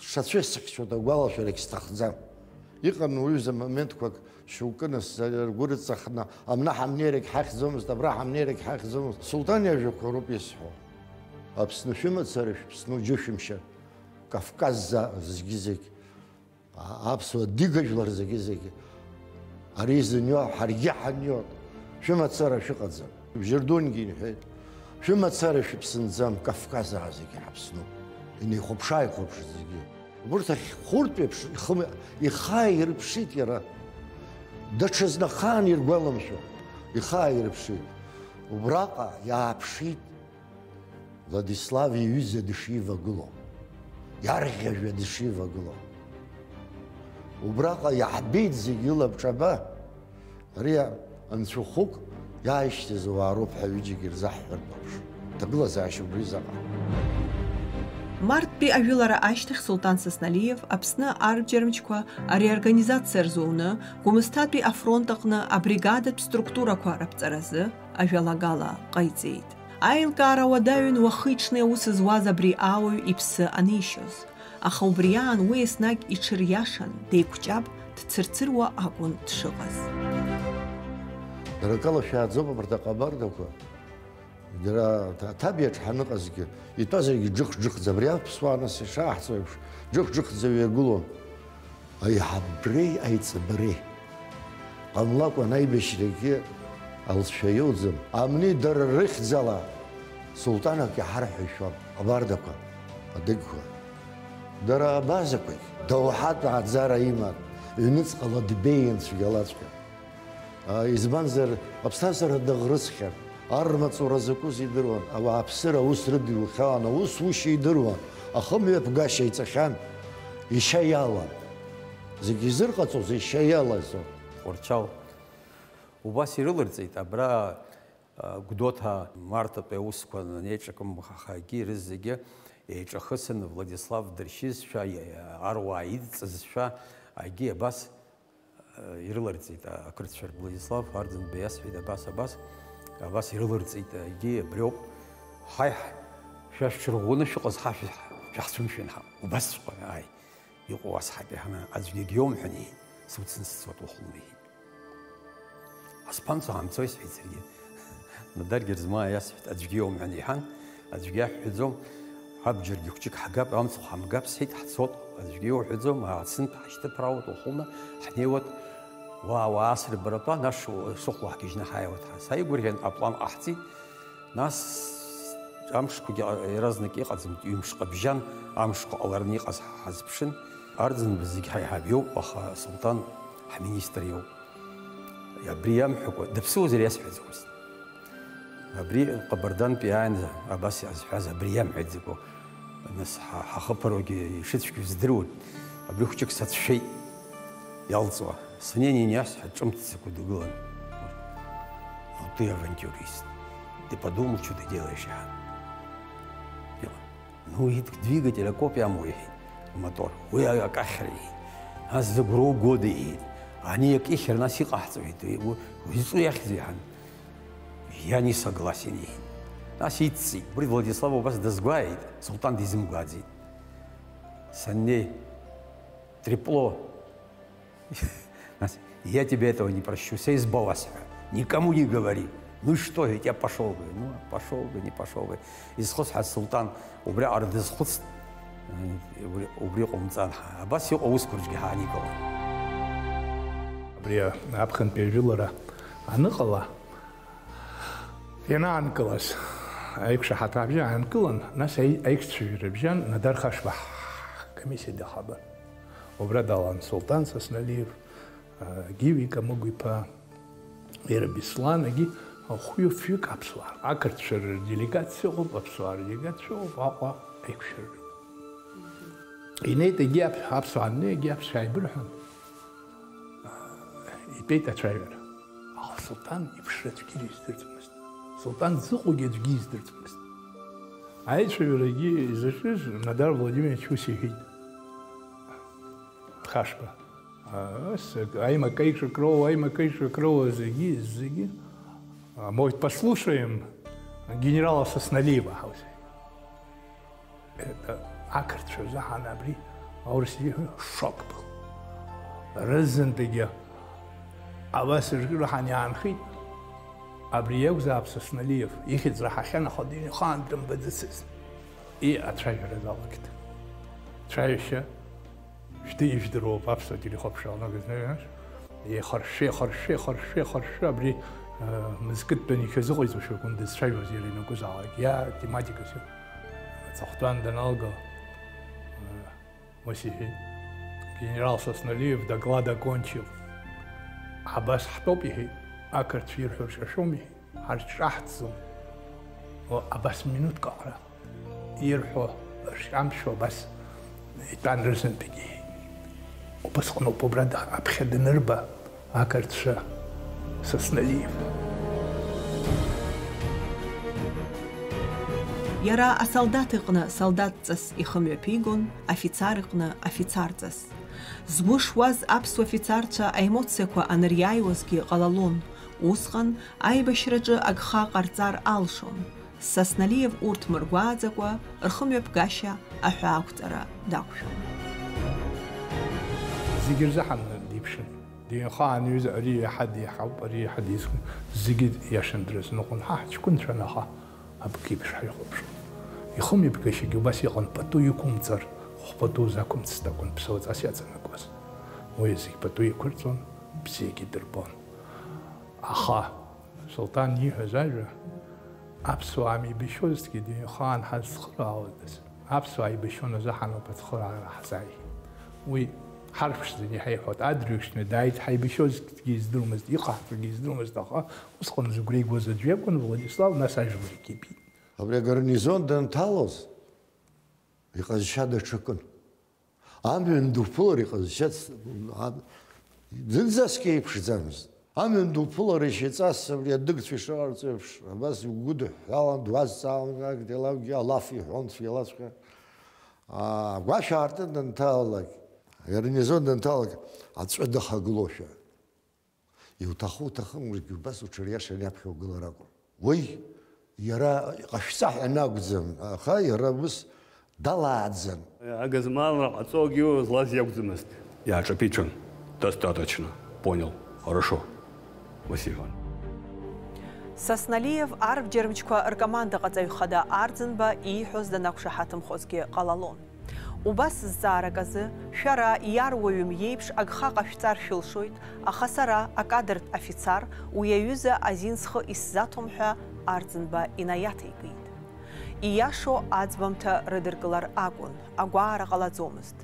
Сшацәысхьчоит агәалашәарагь сҭахӡам. Иҟан уҩыза моментқәак шьоукы нас ргәы рыҵахны, амна ҳамнеирагь ҳахьӡомызт, абра ҳамнеирагь ҳахьӡомызт. Султан иажәақәа роуп исҳәо. Аԥсны шәымацара шәыԥсны џьышәымшьан. Кавказ за-, зегьы-зегь. А-, аԥсуа дигажәлар зегьы-зегьы. Ари зынио, ҳаргьы ҳаниоит. Шәымацара шәыҟаӡам. Бжьырдунгьы иҳәеит. Шәымацара шәыԥсынӡам, Кавказаа зегьы ҳаԥсноуп. Инеихәаԥшы-ааихәаԥшит зегьы. Убырҭ ахьхәыртә еиԥш ихы-, ихы ааирԥшит иара. Даҽазны ахаан иргәаламшәо, ихы ааирԥшит. Убраҟа иааԥшит. Владислав иҩыза дышивагылоу, иарӷьажәа дышивагылоу. Убраҟа иаҳбеит зегь илабҿаба, ари анцәахәык иааишьҭыз ауаа роуп ҳәа ҩыџьагьы ирзаҳҳәартә ауп. Ҭагылазаашьа убри заҟа. Марттәи ажәылара ашьҭахь Султан Сасналиев Аԥсны арбџьармчқәа ареорганизациа рзуны Гәымсҭатәи афронт аҟны абригадатә структурақәа раԥҵаразы ажәалагала ҟаиҵеит. Аилкаара уадаҩын уахи-ҽни аус зуаз абри ауаҩ иԥсы анишьоз, аха убри аан уи еснагь иҽыриашан, деиқәҷаб, дцырцыруа акәын дшыҟаз. Дара акала шәааӡоуп абарҭ аҟабардақәа, дара аҭабиаҿ ҳаныҟазгьы, итәазаргьы џых-џыхӡа, абри аԥсуаа нас ишааҳҵо еиԥш, џых-џыхӡа ҩагылон. Аиҳабреи аиҵыбреи ҟамлакәан аибашьрагьы алҵшәа иоуӡам. Амни дара рыхьӡала султанак иҳарҳәо ишәон, абардақәа, адыгқәа. Дара абазақәагь доуҳатә ааӡара иман, ҩныҵҟала дбеиан цәгьалаҵәҟьа. Избанзар, аԥсҭазаара даӷрыцхьан. Армаҵура закәыз идыруан, ауааԥсыра аус рыдиухьан, аус ушьа идыруан, ахымҩаԥгашьа иҵахьан, ишьа иалан. Зегь изырҟаҵоз ишьа иалазон. Тҟәарчал убас ирыларҵеит, абра, а, Гәдоуҭа Марҭатәи аусқәа анеиҿакымхахагьы рызегьы еиҿахысын, Владислав дыршьызшәа, аруаа идҵызшәа, агьи абас ирыларҵеит ақырҭцәа, Владислав Арӡынба иасҳәеит, абас, абас, абас ирыларҵеит, егьи абриоуп, ҳаи, ҳ-, шәа шәҽырӷәӷәаны шәыҟаз ҳа шәа-, шәаҳцәымшәан ҳа, убасҵәҟьа, ааи, иҟоу ас ҳәатәи ҳана, аӡәгьы егьиоумҳәан, иҳәеит, суцын сцот уахлымеи, иҳәеит. Ҳасԥанҵәо ҳамцои, сҳәеит саргьы. Надаргьы рзы ма иасҳәеит, аӡәгьы иоумҳәан иҳәан, аӡәгьы иаҳҳәаӡом, абџьаргьы хәҷык ҳгап, амцхә ҳамгап, сҳәеит, ҳцот, аӡәгьы иуҳәаӡом, аацынтә ҳашьҭыԥраауеит, ухәылны ҳнеиуеит, уа, уа асрыбаратәа, нас ш-, шыхәлаҳгьежьны ҳааиуеит ҳәа. Сааигәырӷьан аплан ҟаҳҵеит, нас амшқәагьы иаразнак иҟаӡамызт, ҩымш ҟабжьан амшқәа ҟалараны иҟаз ҳазԥшын. Арӡынба зегь ҳаиҳаб иоуп, аха Сулҭан ҳминистр иоуп. Абри иамҳәакәа, дыԥсуазар иасҳәаӡомызт. Абри Ҟабардантәи иааины абас иазҳәаз абри иамҳәаӡакәа, нас ҳа-, ҳахыԥароугьы ишыцәгьоу здыруан. Абри хәҷык сацәшәеит. Иалҵуа, саннеи иниасҳәа, ҿымҭӡакәа дгылан. Ну ты авантюрист. Ты подумал, что ты делаешь, а? Ну, иҳәит, двигатель акоуп иамоу, иҳәит, мотор. Уи акахьра, иҳәит. Нас зыгәра угода, иҳәит. Ани акы ихьыр, нас иҟаҳҵо, иҳәит. Уи, уи, уи зҿу иахьӡу, иҳәан. Я не согласен, иҳәит. Нас иццеит. Убри Владислав убас дазгәааит, Султан дизымгәааӡеит. Саннеи, трепло. Нас, я тебе этого не прощу, са избауа сҳәа, никому не говори. Ну и что, я тебя пошёл бы, ну, пошёл бы, не пошёл бы. Изхысҳәаз Султан убриаҟара дазхәыцт, э, убри, убри ҟоумҵан, ҳа, абас иҟоу аусқәа рҿгьы ҳааникылон. Абри аԥхынтәи ажәылара аныҟала, ианаанкылаз, аиқәшаҳаҭра абжьы аанкылан, нас аи-, аиқәцәажәара абжьан Надар Хашба ҳкомиссиа дахабын. Убра далан Султан Сасналиев, а, Гиви Камыгә-иԥа, иара Беслан, егьи хәҩы-фҩык аԥсуаа. Ақырҭцәа рделегациа ыҟоуп, аԥсуаа рделегациа ыҟоуп, Аҟәа аиқәшәара. Инеит, егьи аԥ-, аԥсуаа аннеи, егьи аԥсшәа ааибырҳәон. Итәеит ацәажәара. Аха Султан иԥшра аӡәгьы издырӡомызт. Султан дзыҟоугьы аӡәгьы издырӡомызт. Аицәажәарагьы изаҿыз Надар Владимирович ус иҳәеит. Хашба. А, с-, аимакеиҿакроу, аимакеиҿакроу зегьы, зегьы. А, может, послушаем генерала Сосналиева, ҳәа ус. Это ақырҭцәа рзыҳәан абри аурыс иҳәо шок был. Рызынтәигьы абас рҿыраҳан иаанхеит. Абри иакәзаап Сосналиев, ихьӡ раҳахьан, аха дыҩнхаан дымбаӡацызт. И ацәажәара далагеит. Цәажәашьа шәдыжәдыруоуп аԥсуа телехәаԥшра алагаз, еихаршәшәа, еихаршәшәа, еихаршәшәа, еихаршәшәа, абри, э, мызкыдтәаны иахьазыҟаиҵошәа акәын дызцәажәоз иара ианакәызаалак, иа тематикас иоуп. Аҵыхәтәан даналга, э, ус иҳәеит, генерал Сосналиев доклад окончил. Абас ҳтәоуп, иҳәеит, ақырҭцәа ирҳәо рҿашәом, иҳәеит. Ҳарҿаҳҵом. О, абас минуҭк аҟара ирҳәо рҿамшәо абас итәан рызынтәык иҳәеит. Убысҟаноуп убра да-, аԥхьа данырба ақырҭцәа Сосналиев. Иара асолдаҭ иҟны солдаҭҵас ихы мҩаԥигон, афицар иҟны афицарҵас. Згәы шуаз аԥсуа фицарцәа аемоциақәа аныриааиуазгьы ҟалалон, усҟан аибашьраҿы агха ҟарҵар алшон. Сасналиев урҭ мыргәааӡакәа, рхымҩаԥгашьа аҳәаақәҵара дақәшәон. Зегьы рзыҳәан диԥшын. Динхаан иҩыза ари иаҳа деиҳауп, ари иаҳа деизгоуп. Зегьы иашан дрызныҟәон. Ҳа ҳҷкәынцәан, аха абыкь еиԥш ҳаихәаԥшуан. Ихымҩаԥгашьагьы убас иҟан, пату иқәымҵар, хә-пату узақәымҵт акәын ԥсуаҵас иаҵанакуаз. Уи зегь пату иқәырҵон, бзиагьы дырбон. Аха Сулҭан ииҳәаз ажәа, аԥсуаа меибашьозҭгьы дыҩнхаан ҳазцхыраауадаз, аԥсуаа еибашьон азы ҳануп ацхыраара ҳзааихьеит. Уи ҳарԥшӡаны иҳаиҳәоит, адырҩаҽны дааит, ҳаибашьозҭгьы издыруамызт, иҟаҳҵогьы издыруамызт, аха усҟан зыгәра игоз аӡә иакәын, Владислав, нас ажәларгьы ибеит. Абри агарнизон данҭалоз, иҟазшьа даҽакын. Амҩан дуԥылар иҟазшьац, а, зынӡаск еиԥшӡамызт. Амҩан дуԥылар ишьаҵас абри адыгцәа ишыҟарҵо еиԥш, абас игәыдыҳәҳәалан, дуазҵаалак, делакгьы алаф иҳәон цәгьалаҵәҟьа. А, агәашә аартны данҭалалак, агарнизон данҭалалак, аҵәы дахагылошәа. Иуҭаху-уҭахымгьы убас уҽыриашаны иаԥхьа угылар акәын. Уи иара иҟашәҵа ҳәа анакәӡам, аха иара ус далааӡан. Агызмалра ҟаҵогьы злаз иакәӡамызт. Иааҿаԥиҵәан, достаточно, понял, хорошо, ус иҳәон. Сасналиев арбџьармчқәа ркомандаҟаҵаҩ хада Арӡынба ииҳәоз данақәшаҳаҭымхозгьы ҟалалон. Убас зҵаарак азы, шәара иаруаҩым иеиԥш агха ҟашәҵар шәылшоит, аха сара, акадртә афицар, уи аҩыза азин схы исзаҭом ҳәа Арӡынба инаиаҭеикит. Ииашоу аӡбамҭа рыдыркылар акәын, агәаара ҟалаӡомызт.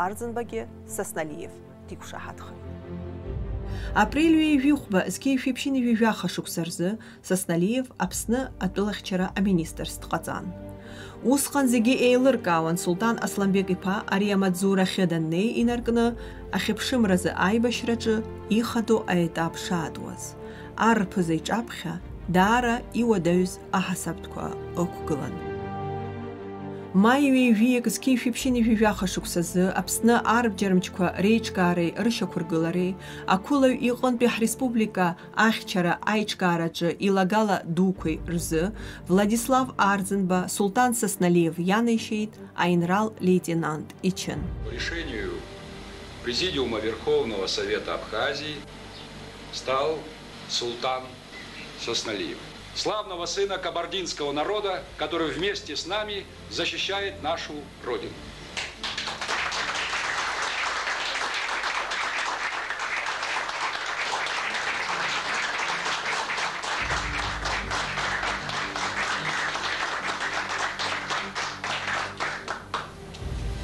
Арӡынбагьы Сасналиев диқәшаҳаҭхеит. Апрель ҩажәи хәба зқьи жәшәи ԥшьынҩажәи жәаха шықәса рзы Сасналиев Аԥсны атәылахьчара аминистрс дҟаҵан. Усҟан зегьы еилыркаауан Сулҭан Асланбек-иԥа ари амаҵзура ахьы даннеи инаркны, ахьыԥшымразы аибашьраҿы ихадоу аетап шаатуаз. Ар рԥыза иҿаԥхьа даара иуадаҩыз аҳасабтәқәа ықәгылан. Маи ҩажәиак зқьи жәшәи ԥшьынҩажәи жәаха шықәсазы Аԥсны арбџьармчқәа реиҿкаареи рышьақәыргылареи, ақәылаҩ иҟынтәи ҳреспублика ахьчара аиҿкаараҿы илагала дуқәеи рзы Владислав Арӡынба Султан Сасналиев ианеишьеит аинрал леитенант ичын. По решению Президиума Верховного Совета Абхазии стал Султан Сасналиев, славного сына кабардинского народа, который вместе с нами защищает нашу Родину.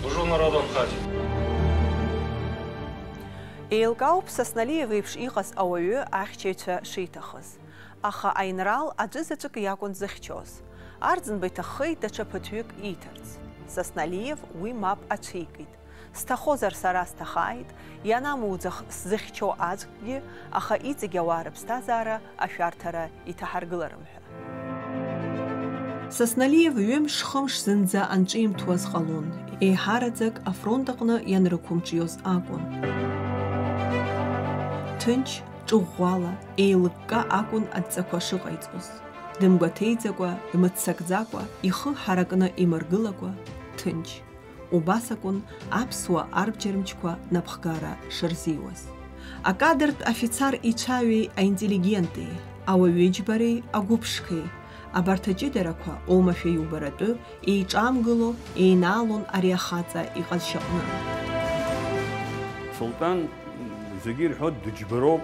Служу народу Абхазии. Еилкаауп Сасналиев еиԥш иҟаз ауаҩы ахьчаҩцәа шиҭахыз. Аха аинрал аӡәы заҵәык иакәын дзыхьчоз. Арӡынба иҭаххеит даҽа ԥыҭҩык ииҭарц. Сасналиев уи мап ацәикит. Сҭахозар сара сҭахааит, ианамуӡах сзыхьчо аӡәкгьы, аха иҵегь ауаа рыԥсҭазаара ашәарҭара иҭаҳаргыларым ҳәа. Сасналиев ҩымш-хымш зынӡа анҿимҭуаз ҟалон, еиҳараӡак афронт аҟны ианрықәымҿиоз акәын. Ҭынч, ҿыӷәӷәала, еилыкка акәын адҵақәа шыҟаиҵоз. Дымгәаҭеиӡакәа, дмыццакӡакәа, ихы ҳаракны имыргылакәа, ҭынч. Убас акәын аԥсуа арбџьармчқәа напхгара шырзиуаз. Акадртә афицар ицәаҩеи аинтеллигенти, ауаҩы иџьбареи агәыԥшқеи, абарҭ аҷыдарақәа оумашәа иубаратәы еиҿамгыло еинаалон ари ахаҵа иҟазшьаҟны. Султан, зегьы ирҳәоит, дыџьбароуп,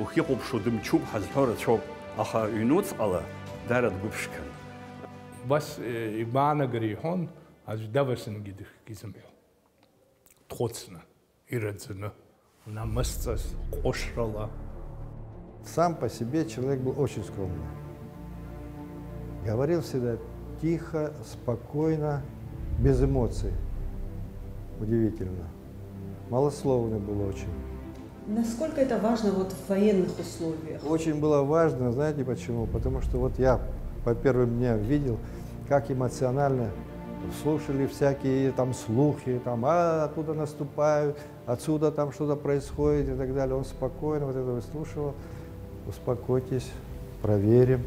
ухихәаԥшуа дымчуп ҳазҳәо рацәоуп, аха ҩнуҵҟала даара дгәыԥшқан. Убас, э, игәаанагара иҳәон, аӡә давасынгьы дышәкы изымҳәо. Дхәыцны, ираӡаны, намысҵаз, ҟәышрала. Сам по себе человек был очень скромный. Говорил всегда тихо, спокойно, без эмоций. Удивительно. Малословный был очень. Насколько это важно вот в военных условиях? Очень было важно, знаете почему? Потому что вот я по первым дням видел, как эмоционально слушали всякие там слухи, там, а, оттуда наступают, отсюда там что-то происходит и так далее. Он спокойно вот это выслушивал. Успокойтесь, проверим.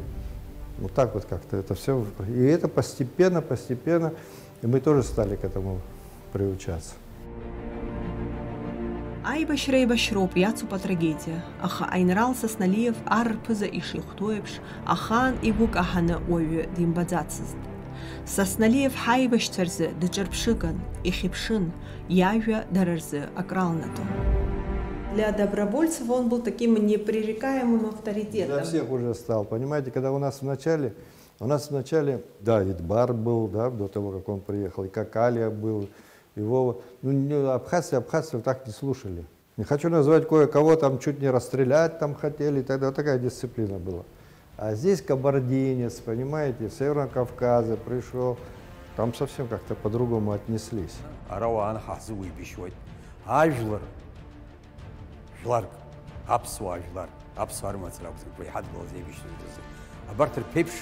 Вот так вот как-то это все. И это постепенно, постепенно, и мы тоже стали к этому приучаться. Аибашьра еибашьроуп, иацуп атрагедиа, аха аинрал Сасналиев ар рԥыза ишихәҭоу еиԥш, ахаан игәы каҳаны уаҩы димбаӡацызт. Сасналиев ҳаибашьцәа рзы даҿырԥшыган, ихьыԥшын, иажәа дара рзы акралнатон. Для Добровольцева он был таким непререкаемым авторитетом. Для всех уже стал, понимаете, когда у нас вначале, у нас вначале, да, Идбар был, да, до того, как он приехал, и Какалия был, и Вова. Ну, не, абхазцы, абхазцев так не слушали. Не хочу называть кое-кого, там чуть не расстрелять там хотели, и так далее. Вот такая дисциплина была. А здесь кабардинец, понимаете, с Северного Кавказа пришёл, там совсем как-то по-другому отнеслись. Ара уаан ҳаҳзыуеибашьуеит. Ажәлар, жәларк, аԥсуаа жәлар, аԥсуаа рымацара акәзар, еиҳадгылаз еибашьуеит азы. Абарҭ рԥеиԥш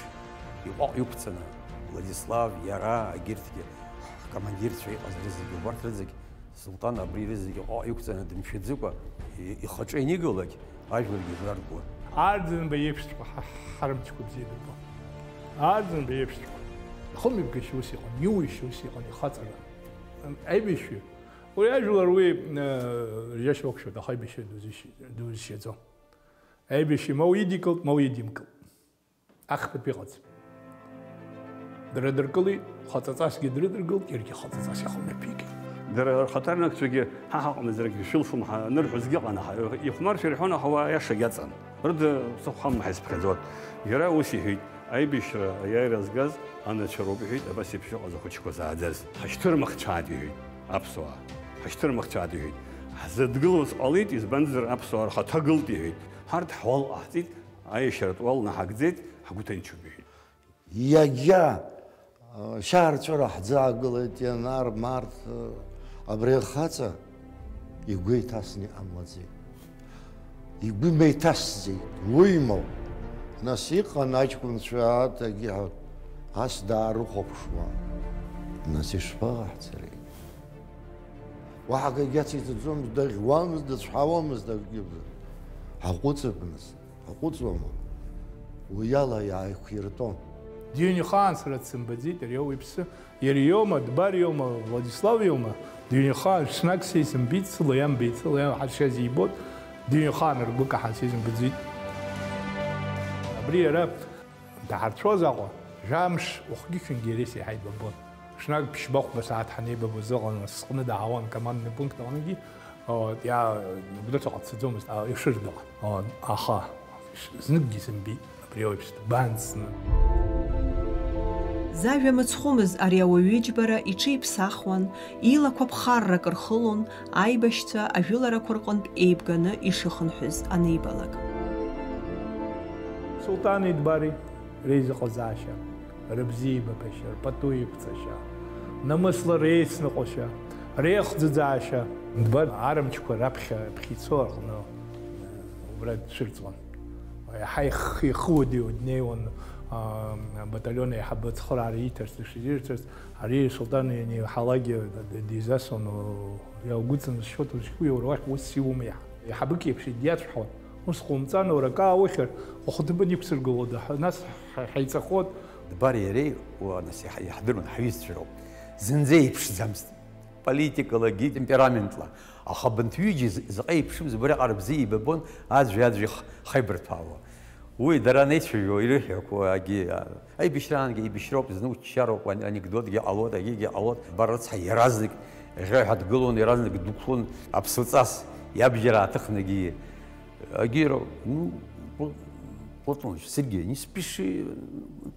иҟәаҟ иқәҵаны, Владислав, иара, егьырҭгьы, ҳкомандирцәа иҟаз рызегьы, убарҭ рызегь Султан абри рызегьы ҟаҟ иқәҵаны дымшәаӡыкәа, и-, ихаҿы ианигалак, ажәларгьы ираргон. Арӡынба иеиԥшҵәҟьа ҳа-, ҳармчқәа бзиа дырбон. Арӡынба иеиԥшҵәҟьа. Ихымҩаԥгашьа ус иҟан, иуишьа ус иҟан, ихаҵара. Аибашьҩы. Уи ажәлар уи, э, риашьа уақәшәоит, аха аибашьҩы дузишь-, дузшьаӡом. Аибашьҩы ма уидикылт, ма уидимкылт. Ахԥатәи ыҟаӡам. Дрыдыркылеит, хаҵаҵасгьы дрыдыркылт, иаргьы хаҵаҵас иахымҩаԥигеит. Дара рхаҭарнакцәагьы ҳа ҳаҟны џьаргьы шәылшом ҳәа анырҳәозгьы ыҟан, аха ихәмаршәа ирҳәон, аха уа аиаша иаҵан. Рыда сыхәхамма ҳаизԥхьаӡоит. Иара ус иҳәеит, аибашьра аиааира згаз анацәа роуп, иҳәеит, абас еиԥш иҟаз ахәыҷқәа зааӡаз. Ҳашьҭырмыхцәааит, иҳәеит, аԥсуаа. Ҳашьҭырмыхцәааит, иҳәеит. Ҳзыдгылоз ҟалеит, избанзар, аԥсуаа рхаҭа гылт, иҳәеит. Ҳарҭ ҳуал ҟаҳҵеит, аиашьаратә уал наҳагӡеит, ҳгәы ҭынчуп, иҳәеит. Иагьа Шьаарҵәыра ҳӡаагылеит, ианар, март, абри ахаҵа игәы еиҭасны иҟамлаӡеит. Игәы меиҭасӡеит, уимоу? Нас иҟан аҷкәынцәа адагьы ас даарыхәаԥшуан. Нас ишԥаҟаҳҵари? Уаҳа акгьы ациҵаӡомызт, даӷьуамызт, дыцәҳауамызт акгьы. Ҳаҟәыҵып нас, ҳаҟәыҵуама? Уи ала иааиқәиртәон. Дыҩн ихаан сара дсымбаӡеит, ари ауаҩԥсы. Иара иоума, Дбар иоума, Владислав иоума, дыҩн ихаан ҽнак сеизымбеит, сыла иамбеит, сыла иамҳашьаз ибот, дыҩн ихаан ргәы каҳан сеизымбаӡеит. Абри иара дҳарцәоз Аҟәа, жәамш уахгьы-ҽынгьы иареи сеиҳа еибабон. Ҽнак ԥшьба-хәба сааҭ ҳанеибабоз ыҟан, сҟны даауан, командный пункт аҟныгьы, о, иа-, Гәдоуҭаҟа дцаӡомызт, а, Ешырдаҟа. О, аха зныкгьы сымбеит абри ауаҩԥс дбанҵны. Зажәа мыцхәымыз ари ауаҩы иџьбара иҽеиԥсахуан, илақәа ԥхаррак рхылон, аибашьцәа ажәыларақәа рҟынтә еибганы ишыхынҳәыз анеибалак. Султани Дбари реизыҟазаашьа, рыбзиеибабашьа, рпату еиқәҵашьа, намысла реицныҟәашьа, реихӡыӡаашьа. Дбар арымчқәа раԥхьа ԥхьа ицо аҟны, э, убра дцәырҵуан. Иаҳа ихы, ихы уадаҩуа днеиуан, а, абаталион аиҳабы ацхыраара ииҭарц, дышизирцәарц, ари Султан ианиҳәалакгьы д-, д-, дизасуан, о, иаугәыдҵаны зшьуа, узшьуи уара уахь ус иумеи? Еиҳабык иеиԥш диацәҳауан. Ус ҟоумҵан, уара акы ааухьар, ухәыҭбын иқәсыргылода, ҳа-, нас ҳа-, ҳаиҵахот. Дбари иареи, уа, нас иаҳ-, иаҳдыруан, ҳҩызцәа роуп. Зынӡа еиԥшӡамызт. Политикалагьы, темпераментла. Аха абанҭ ҩыџьа з-, заҟа еиԥшымзи, убриаҟара бзиа еибабон, аӡәи-аӡәи х-, хаибарҭәаауа. Уи дара анеицәажәо, ирыҳәақәо, агьи, а, аибашьраангьы еибашьроуп, зны уччароуп, ан-, анекдотгьы ҟалоит, агьигьы ҟалоит. Дбар рыцҳа иаразнак ӷьаҳәа дгылон, иаразнак дықәлон, аԥсуҵас иабжьара ааҭыхнагьы. Агьира, ну, Пл-, Платоныч, Сергей, не спеши,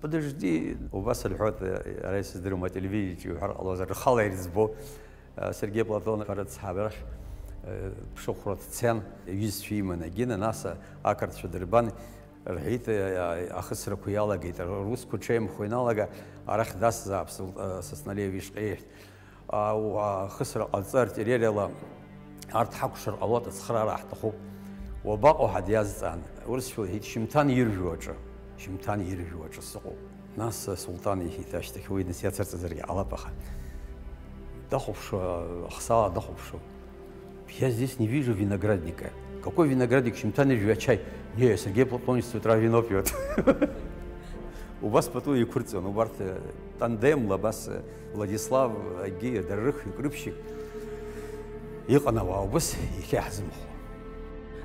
подожди. Убас рҳәоит, ара исыздыруам, ателевидение иуҳәар ҟалозар, рхала ирыӡбо. Сергеи Платон рыцҳа арахь, э, ԥшыхәра дцан, иҩызцәа иманы, Гена, нас ақырҭцәа дырбан, рҳәеит, э, ахысрақәа иалагеит, русқәа ҽеимхо иналага, арахь дасзаап, Сул-, э, Сасналиев ишҟа иҳәт. А, уа, ахысра ҟарҵа, артиллериала арҭ ҳакәшар ҟалоит, ацхыраара ҳҭахуп. Уабаҟоу ҳәа диазҵаан, урысшәа лҳәеит, Шьымҭан иржәуаҿы, Шьымҭан иржәуаҿы сыҟоуп. Нас Султан иҳәеит ашьҭахь, уи нас иацырҵазаргьы ҟалап, аха дахәаԥшуа, ахсаала дахәаԥшуа. Я здесь не вижу виноградника. Какой виноградник, Шьымҭан ижәҩа ачаи? Не, Сергей Платонович с утра вино пьёт. Убас пату еиқәырҵон, убарҭ, э, тандемла абас, э, Владислав, егьи дара рыхҩык, рыԥшьҩык иҟан ауаа убас иахьа иаҳзымхо.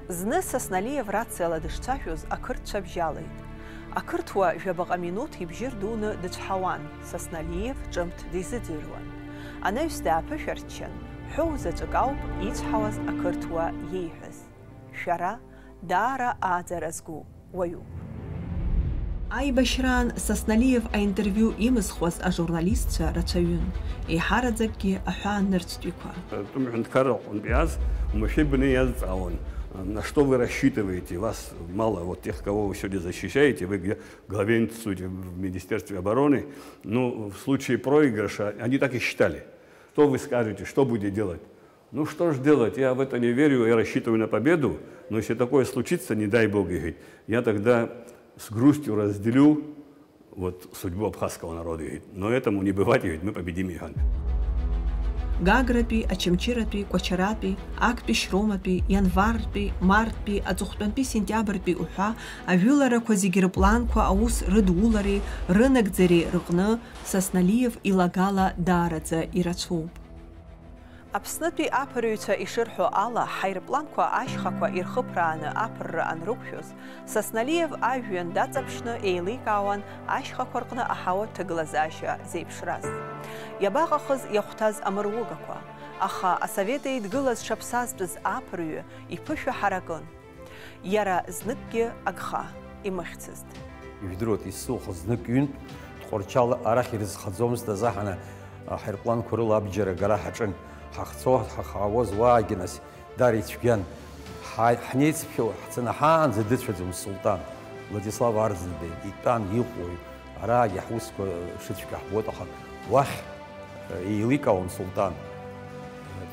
Зны Сасналиев рациала дышцәажәоз ақырҭцәа бжьалеит. Ақырҭуа жәабаҟа минуҭ ибжьы рдуны дыцәҳауан, Сасналиев ҿымҭ дизыӡырҩуан. Анаҩс дааԥышәарччан, ҳәоу заҵәык ауп ицәҳауаз ақырҭуа иеиҳәаз. Шәара даара ааӡара згу уаҩуп. Аибашьраан Сасналиев аинтервиу имызхуаз ажурналистцәа рацәаҩын, еиҳараӡакгьы аҳәаанырцәтәиқәа. Атәым ҳәынҭқарра аҟынтә иааз, уамашәа ибаны иазҵаауан, на что вы рассчитываете, вас мало, вот тех, кого вы сегодня защищаете, вы г-, главенствуете в Министерстве обороны, ну, в случае проигрыша, они так и считали. Что вы скажете, что будете делать? Ну что ж делать, я в это не верю, я рассчитываю на победу, но если такое случится, не дай бог, говорит, я тогда с грустью разделю вот судьбу абхазского народа, говорит, но этому не бывать, говорит, мы победим, говорит. Гагратәи, Очамчыратәи, Кәачаратәи, актәи Шьроматәи, ианвартәи, марттәи, аҵыхәтәантәи сентиабртәи уҳәа ажәыларақәа зегьы рыпланқәа аус рыдулареи рынагӡареи рыҟны Сасналиев илагала даараӡа ирацәоуп. Аԥснытәи аԥырҩцәа ишырҳәо ала, ҳаирпланқәа ашьхақәа ирхыԥрааны аԥырра анрықәшәоз, Сасналиев ажәҩан даҵаԥшны еиликаауан ашьхақәа рҟны аҳауа ҭагылазаашьа зеиԥшраз. Иабаҟахыз иахәҭаз амыругақәа, аха Асовет Еидгыла зҽаԥсазтәыз аԥырҩы иԥышәа ҳаракын. Иара зныкгьы агха имыхьцызт. Ижәдыруеит, исылхыз знык ҩынтә Тҟәарчал арахь ирызхаӡомызт азаҳаны, аҳаирпланқәа рыла абџьар агара ҳаҿын. Ҳахцо, ҳахаауаз уаагьы нас даара ицәгьан. Ҳа-, ҳнеицыԥхьо ҳцаны ҳаанӡа дыцәаӡомызт Султан. Владислав Арӡынба итәан, иҟои, Араагьы ҳусқәа шыцәгьа ҳбоит, аха уахь, э, еиликаауан Султан.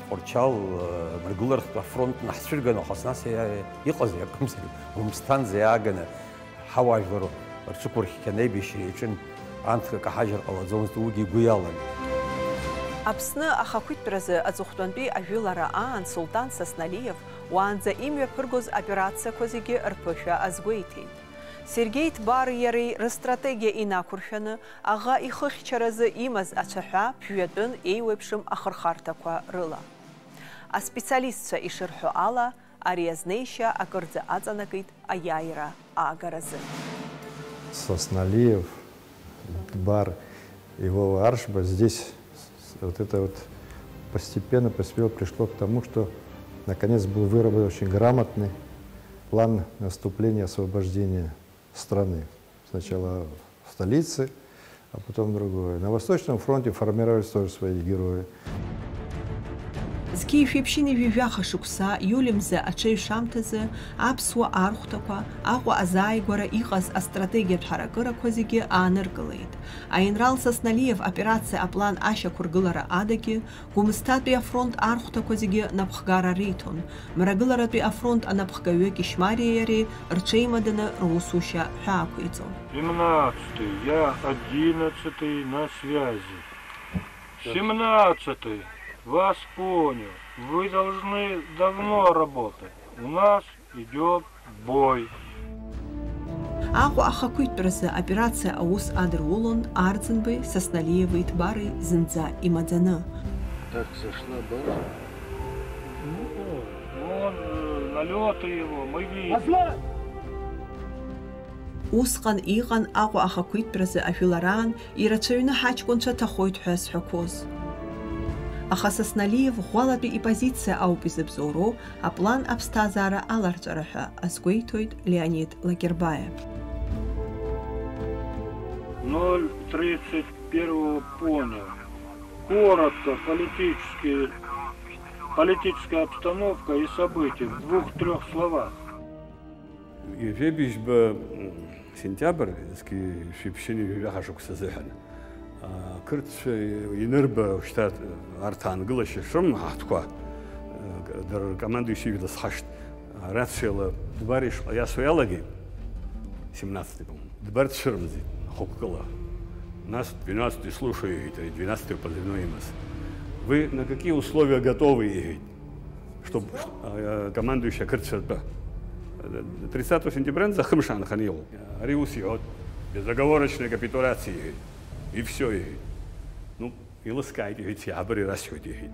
Тҟәарчал, э, мрагыларахьтә афронт наҳцәырганы, аха нас иа-, иҟазеи акәымзар, Гәымсҭанӡа иааганы ҳауаажәлар рҽықәырххьан аибашьра иаҿын, анҭ акы ҳажьыр ҟалаӡомызт, уигьы игәы иалан. Аԥсны ахақәиҭтәразы аҵыхәтәантәи ажәылара аан Султан Сасналиев уаанӡа имҩаԥыргоз операциақәа зегьы рԥышәа азгәеиҭеит. Сергеи Ҭбари иареи рыстратегиа инақәыршәаны, аӷа ихыхьчаразы имаз ацәаҳәа ԥжәатәын еиуеиԥшым ахырхарҭақәа рыла. Аспециалистцәа ишырҳәо ала, ари азнеишьа акырӡа аҵанакит аиааира аагаразы. Сасналиев, Ҭбар, его Аршба, здесь вот это вот постепенно, постепенно пришло к тому, что наконец был выработан очень грамотный план наступления, освобождения страны. Сначала в столице, а потом другое. На Восточном фронте формировались тоже свои герои. Зқьи жәшәи ԥшьынҩажәи жәаха шықәса, иули мза аҽеҩ шамҭазы, аԥсуа архәҭақәа, Аҟәа азааигәара иҟаз астратегиатә ҳаракырақәа зегьы ааныркылеит. Аинрал Сасналиев операциа аплан ашьақәыргылара адагьы, Гәымсҭатәи афронт архәҭақәа зегьы напхгара риҭон, мрагыларатәи афронт анапхгаҩы Кьышьмариеи иареи рҽеимаданы русушьа ҳәаақәиҵон. Семнадцатый, я одиннадцатый на связи. Семнадцатый, вас понял. Вы должны давно работать. У нас идёт бой. Аҟәа ахақәиҭтәразы аоперациа аус адырулон Арӡынбеи Сасналиеви Ҭбари зынӡа имаӡаны. Так, зашла баржа. Ну, вон, э, налёты его, мы видим. Усҟан иҟан Аҟәа ахақәиҭтәразы ажәылараан ирацәаҩны ҳаҷкәынцәа ҭахоит ҳәа зҳәақәоз. Аха Сасналиев ӷәӷәалатәи ипозициа ауп изыбзоуроу, аплан аԥсҭазаара аларҵәара ҳәа азгәеиҭоит Леонид Лакербаев. Ноль тридцать первого понял. Коротко, политические, политическая обстановка и события в двух-трёх словах. Ҩажәеибжьба, м, сентиабр, зқьи жәшәи ԥшьынҩажәи жәаха шықәса азыҳәан, а, ақырҭцәа инырба, шьҭа арҭ аангылашьа шрымоу ҳаҳҭқәа, а, дара ркомандующий ижәла схашҭ, арациала Ҭбар ишҟа иасуа иалагеит, семнадцатый, по-моему, Ҭбар дцәырымҵит хықәкыла. Нас двенадцатый слушаю, иҳәеит, ари двенадцатый позывной имаз. Вы на какие условия готовы, иҳәеит. Чтоб, а, командующий ақырҭцәа ртәы. Тридцатого сентябрянӡа хымш аанханы иҟоуп. Ари ус иҳәоит, безоговорочная капитуляция иҳәеит. И всё иҳәеит. Ну, илыскааит иҳәеит, сеиҳабыра ирасҳәоит иҳәеит.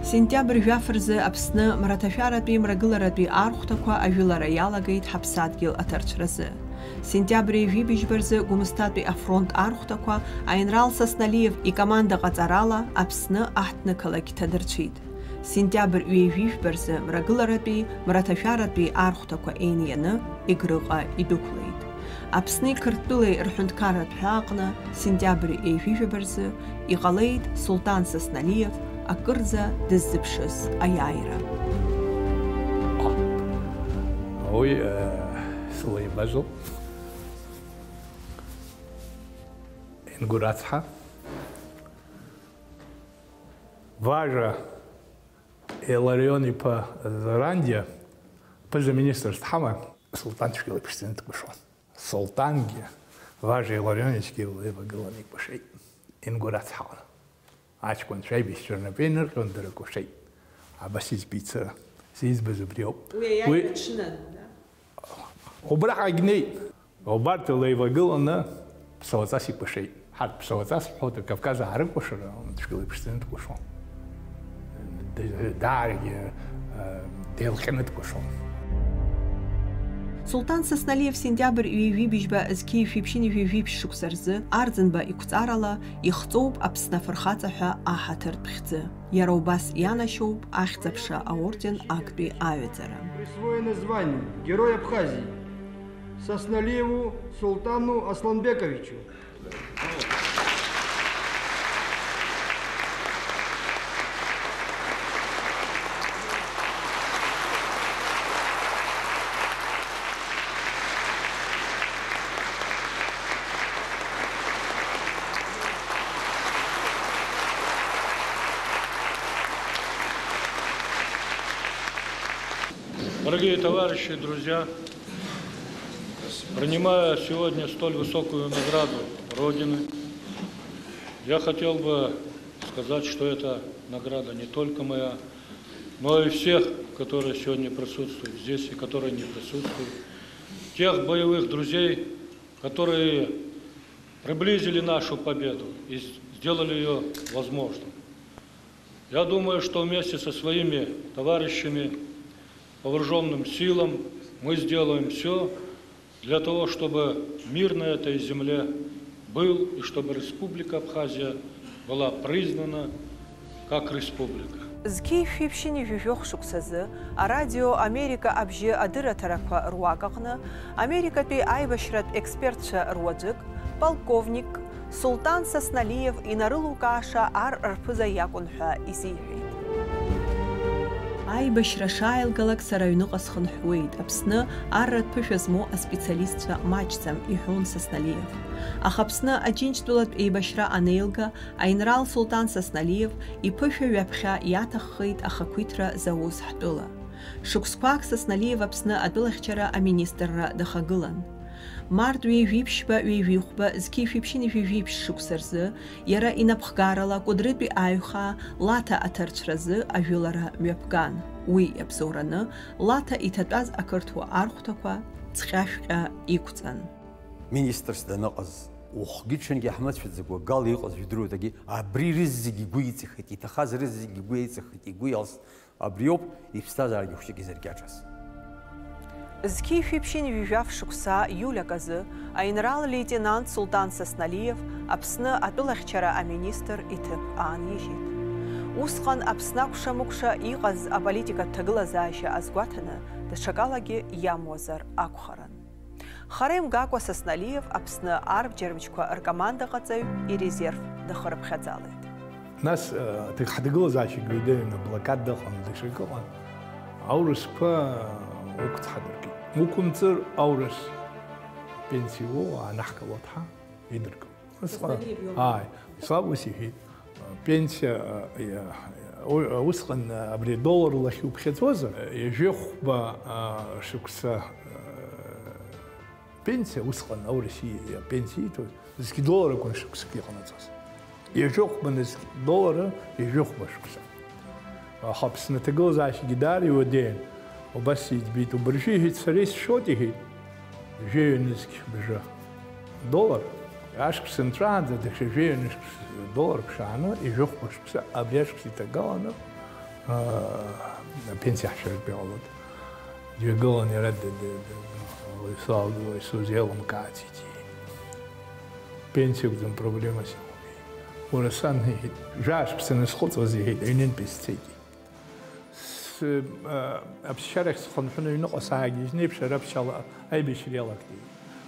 Сентиабр жәаф рзы Аԥсны мраҭашәаратәи мрагыларатәи архәҭақәа ажәылара иалагеит ҳаԥсадгьыл аҭарцәразы. Сентиабр ҩажәи быжьба рзы Гәымсҭатәи афронт архәҭақәа аинрал Сасналиев икоманда ҟаҵарала Аԥсны аҳҭнықалақь ҭадырцәит. Сентиабр ҩажәи жәба рзы мрагыларатәи, мраҭашәаратәи архәҭақәа еинианы Егрыҟа идәықәлеит. Аԥсни Қырҭтәылеи рҳәынҭқарратә ҳәаа аҟны сентиабр ҩажәи жәаба рзы иҟалеит Султан Сасналиев акырӡа дыззыԥшыз аиааира. Уи, э, сылеибажәоуп. Ингәыр ацҳа. Важа Иларион-иԥа Зарандиа, ԥыза-министрс дҳаман, Султан цәгьала иԥшӡаны дкәашон. Султангьы Важа Иларион-ицәгьа илеивагыланы икәашеит, Ингәыр ацҳауан. Аҷкәынцәа аибашьцәа рнапы инырҟьон, дара кәашеит. Абас избеит сара. Сизбаз убри ауп. Уи аиааира аҽны, да? Убраҟагь неит. Убарҭ илеивагыланы ԥсуаҵас икәашеит. Ҳарҭ ԥсуаҵас ҳҳәоит, Кавказ аарыкәашара, цәгьала иԥшӡаны дкәашон. Д-, дааргьы, э, деилҟьаны дкәашон. Султан Сасналиев сентиабр ҩажәи быжьба зқьи жәшәи ԥшьынҩажәи жәиԥшь шықәса рзы Арӡынба иқәҵарала ихҵоуп Аԥсны афырхаҵа ҳәа аҳаҭыртә хьӡы. Иара убас ианашьоуп Ахьӡ-аԥша аорден актәи аҩаӡара. Присвоено звание Герой Абхазии Сасналиеву Султану Асланбековичу. Дорогие товарищи и друзья, принимая сегодня столь высокую награду Родины, я хотел бы сказать, что эта награда не только моя, но и всех, которые сегодня присутствуют здесь и которые не присутствуют, тех боевых друзей, которые приблизили нашу победу и сделали ее возможным. Я думаю, что вместе со своими товарищами по вооружённым силам мы сделаем всё для того, чтобы мир на этой земле был и чтобы Республика Абхазия была признана как республика. Зқьи шәиԥшьыни жәаҩа шықәсазы Арадио Америка абжьы адырраҭарақәа руак аҟны Америкатәи аибашьратә експертцәа руаӡәык, полковник Султан Сасналиев инарылукааша ар рԥыза иакәын ҳәа изиҳәеит. Аибашьра шааилгалак сара аҩныҟа схынҳәуеит, Аԥсны арратә ԥышәа змоу аспециалистцәа маҷӡам, иҳәон Сасналиев. Аха Аԥсны Аџьынџьтәылатә еибашьра анеилга, аинрал Султан Сасналиев иԥышәа ҩаԥхьа иаҭаххеит ахақәиҭра зауз ҳтәыла. Шықәсқәак Сасналиев Аԥсны атәылахьчара аминистрра дахагылан. Март ҩажәи ԥшьба, ҩажәи хәба, зқьи шәиԥшьыни жәаҩа жәиԥшь шықәса рзы иара инапхгарала Кәыдрытәи аиҩхаа Лаҭа аҭарцәразы ажәылара мҩаԥган. Уи иабзоураны Лаҭа иҭатәаз ақырҭуа архәҭақәа цҟьашәҟьа иқәҵан. Министрс даныҟаз, ухгьы-ҽынгьы ҳмыцәаӡакәа, гала иҟаз жәдыруеит, агьи абри рызегь игәы иҵихит, иҭахаз рызегь игәы иҵихит, игәы иалст. Абриоуп иԥсҭазаарагьы хәҷык изыркьаҿыз. Зқьи шәиԥшьыни жәаҩа шықәса иулак азы аинрал-леитенант Султан Сасналиев Аԥсны атәылахьчара аминистр иҭыԥ аанижьит. Усҟан Аԥсны акәша-мыкәша иҟаз аполитикатә ҭагылазаашьа азгәаҭаны, даҽакалагьы иамуазар акәхарын. Хара имгакәа Сасналиев Аԥсны арбџьарбџьқәа ркомандаҟаҵаҩ ирезерв дахырыԥхьаӡалеит. Нас, э, ҭыгҳ-, ҭагылазаашьагьы ҩдеины аблокада ыҟан, даҽакы ыҟан. Аурысқәа, э, уқәцҳадыркит. Уқәымҵыр, аурыс пенсиа уоуа, анаҳкыло ҭҳа идыркылт. Усҟан, Сасналиев иоума? Ааи, Владислав ус иҳәеит, пенсиа, э, э, у-, усҟан, э, абри адоллар лахь иуԥхьаӡозар, э, ҩажәихәба, э, шықәса, э, Пенсиа усҟан аурыс и-, апенсиа ииҭоз, зқь доллар акәын шықәсык иҟанаҵоз. Ҩажәи хәба нызқь доллар, ҩажәи хәба шықәса. Аха Аԥсны аҭагылазаашьагьы даара иуадаҩын. Убас иӡбеит, убыржәы, иҳәеит, сара исшьоит, иҳәеит, жәаҩа нызқь бжа доллар, ашықәс нҵәаанӡа даҽа жәаҩа нызқь доллар ԥшааны, ҩажәи хәба шықәса абри ашықәс иҭагаланы, аа, апенсиа ҳшәартә иҟалоит. Дҩагылан иара д-, д-, д-, Владислав Георгиевич сузеилымкааӡеит, иҳәеит. Пенсиа акәӡам проблемас иҟоу, иҳәеит. Уара сан, иҳәеит, жәашықәса анысхәыцуаз, иҳәеит, аҩнынтәи сцеит, иҳәеит. С-, а, аԥсшьарахь схынҳәны аҩныҟа саагьежьны еиԥш ара аԥсшьала аибашьра иалагеит.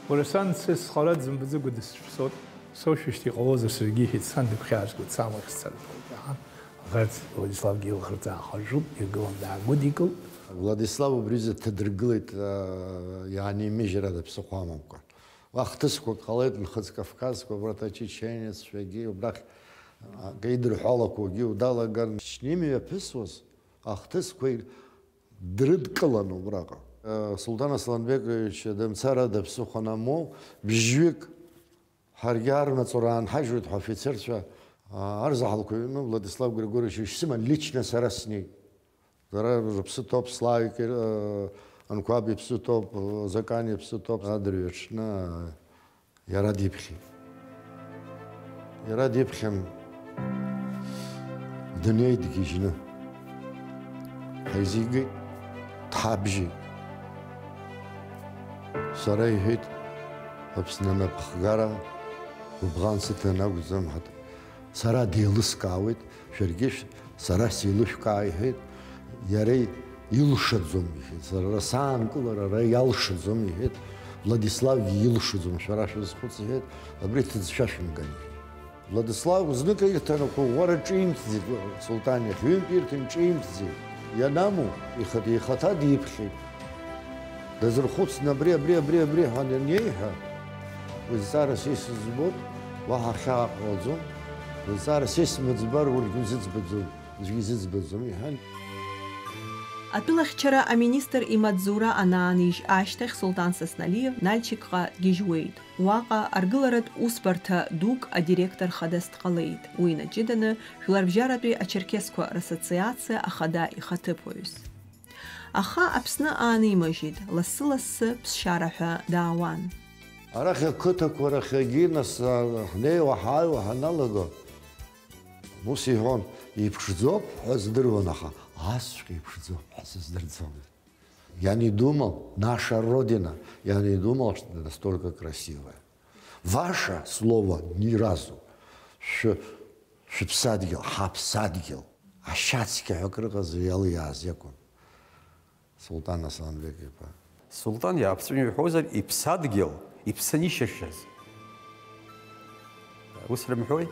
Уара сан, са схара дзымбаӡакәа дысшәсот, соушәышьҭ иҟалозар саргьы, иҳәеит, сан дыгәхьаазгоит, самахь сцарҭоуп, иаҳан. Аӷарӡ Владиславгьы илаӷырӡ аахыржәып, иргылан даагәыдикылт. Владислав убри изы дҭадыргылеит, аа, иаанимыжьыр ада ԥсыхәа амамкәа. Уа хҭысқәак ҟалеит, нхыҵ Кавказқәа, убарҭ ачеченеццәагьы, убрахь, аа, идырҳәалақәогьы далаган. Чним имҩаԥысуаз ахҭысқәа дрыдкылан убраҟа. Сулҭан Асланбекович дымцар ада ԥсыхәа анамоу, бжьҩык Ҳаргьы армаҵура аанҳажьуеит ҳәа афицерцәа, аа, арзаҳалқәа ҩны Владислав Григорьевич ишсыман лично сара снеит. Дара рыԥсы ҭоуп, Славик, э, Анқәаб иԥсы ҭоуп, э, Закан иԥсы ҭоуп, адырҩаҽны, э, иара диԥхьеит. Иара диԥхьан. Днеит дгьежьны. Ҳаизигеит, дҳабжьеит. Сара, иҳәеит, Аԥсны анапхгара гәыбӷан сыҭан акәӡам, ҳаҭ-, сара деилыскаауеит, шәаргьы шә-, сара сеилышәкаа, иҳәеит, иара илшаӡом, иҳәеит, сара саанкылара ара иалшаӡом, иҳәеит, Владиславгьы илшаӡом, шәара шәазхәыц, иҳәеит, абри ҭыӡшәа шәымган, иҳәеит. Владислав знык ирҭан ақәыӷәӷәара ҿимҭӡеит, Сулҭан иахь ҩынтә ирҭан, ҿимҭӡеит. Ианаму, ихаҭ-, ихаҭа диԥхьеит. Дазырхәыцны абри, абри, абри, абри ҳәа аниеиҳәа, уи зҵаара са исыӡбоит, уаҳа хьаа ҟалаӡом, уи зҵаара са исымыӡбар урҭ узыӡбаӡом, аӡәгьы изыӡбаӡом, иҳәан. Атәылахьчара аминистр имаҵзура анаанижь ашьҭахь Сулҭан Сасналиев Нальчикҟа дгьежьуеит. Уаҟа аргыларатә усбарҭа дук адиректор хадас дҟалеит, уи инаҷыданы Жәларбжьаратәи ачерқьесқәа рассоциациа ахада ихаҭыԥуаҩс. Аха Аԥсны аанимажьит, лассы-лассы ԥсшьара ҳәа даауан. Арахь ақыҭақәа рахьгьы нас, а, ҳнеиуа, ҳааиуа ҳаналаго, ус иҳәон, иԥшӡоуп ҳәа здыруан, аха асҵәҟьа иԥшӡоуп ҳәа сыздырӡомызт. Я не думал, наша Родина, я не думал, что она настолько красивая. Ваше слово ни разу. Шәы-, шәыԥсадгьыл, ҳаԥсадгьыл. Ашьацқьа ҳәа акрыҟаз иалиааз иакәын. Султан Асланбек-иԥа. Султан иаԥҵәны иҳәозар, иԥсадгьыл, иԥсанишьашаз. Ус рымҳәои?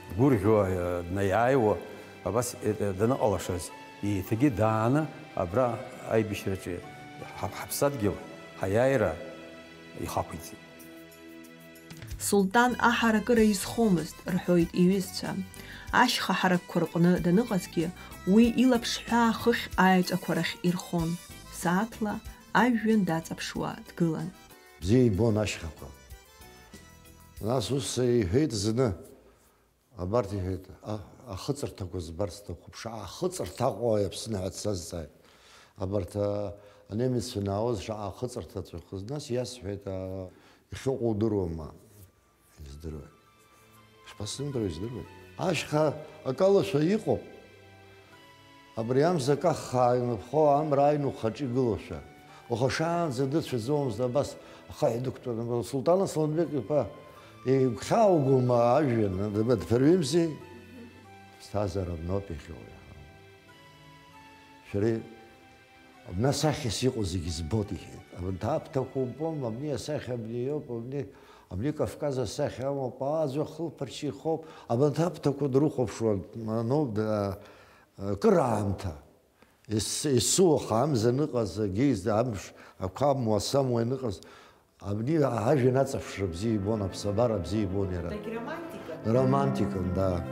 Дгәырӷьо, э, днаиааиуа, абас, э, даныҟалашаз, еиҭагьы дааны абра аибашьраҿы ҳа-, ҳаԥсадгьыл, ҳаиааира ихақәиҵеит. Султан аҳаракыра изхомызт, рҳәоит иҩызцәа. Ашьха ҳаракқәа рҟны даныҟазгьы, уи илаԥш ҳәаа хыхь аеҵәақәа рахь ирхон. Сааҭла ажәҩан даҵаԥшуа дгылан. Бзиа ибон ашьхақәа. Нас ус иҳәеит зны, абарҭ иҳәеит, а-, ахыҵырҭақәа збарц сҭахуп, шаҟа ахыҵырҭа Аҟәа Аԥсны ҳәа дсазҵааит. Абарҭ, а, анемеццәа анаауаз шаҟа ахыҵырҭа ҵәахыз. Нас иасҳәеит, а, иахьыҟоу удыруама? Издыруеит. Шԥасзымдыруеи, издыруеит. Ашьха акалашәа иҟоуп. Абри амза каххаа инапхо амра аинух аҿы игылошәа. Уаха шаанӡа дыцәаӡомызт абас ахаҳә дықәтәаны. Султан Асланбек-иԥа, игәхьааугома ажәҩан, дԥырҩымзи? Ԥсҭазаара абноуп иахьоу иаҳа. Шәара абна асахьас иҟоу зегьы збоит, иҳәеит. Абанҭ аԥҭақәа убом, абни асахьа абни иоуп, абни, абни Кавказ асахьа амоуп, аа, аӡәы ахылԥарч ихоуп, абанҭ аԥҭақәа дрыхәаԥшуан, аноуп, да-, акыр аамҭа. Ес-, есыуаха амза аныҟаз, агьеизда амш ақәа амуа, самуа аныҟаз, абни ажәҩан аҵаԥшра бзиа ибон, аԥсабара бзиа ибон иара. Дагьромантикан. Романтикан, да.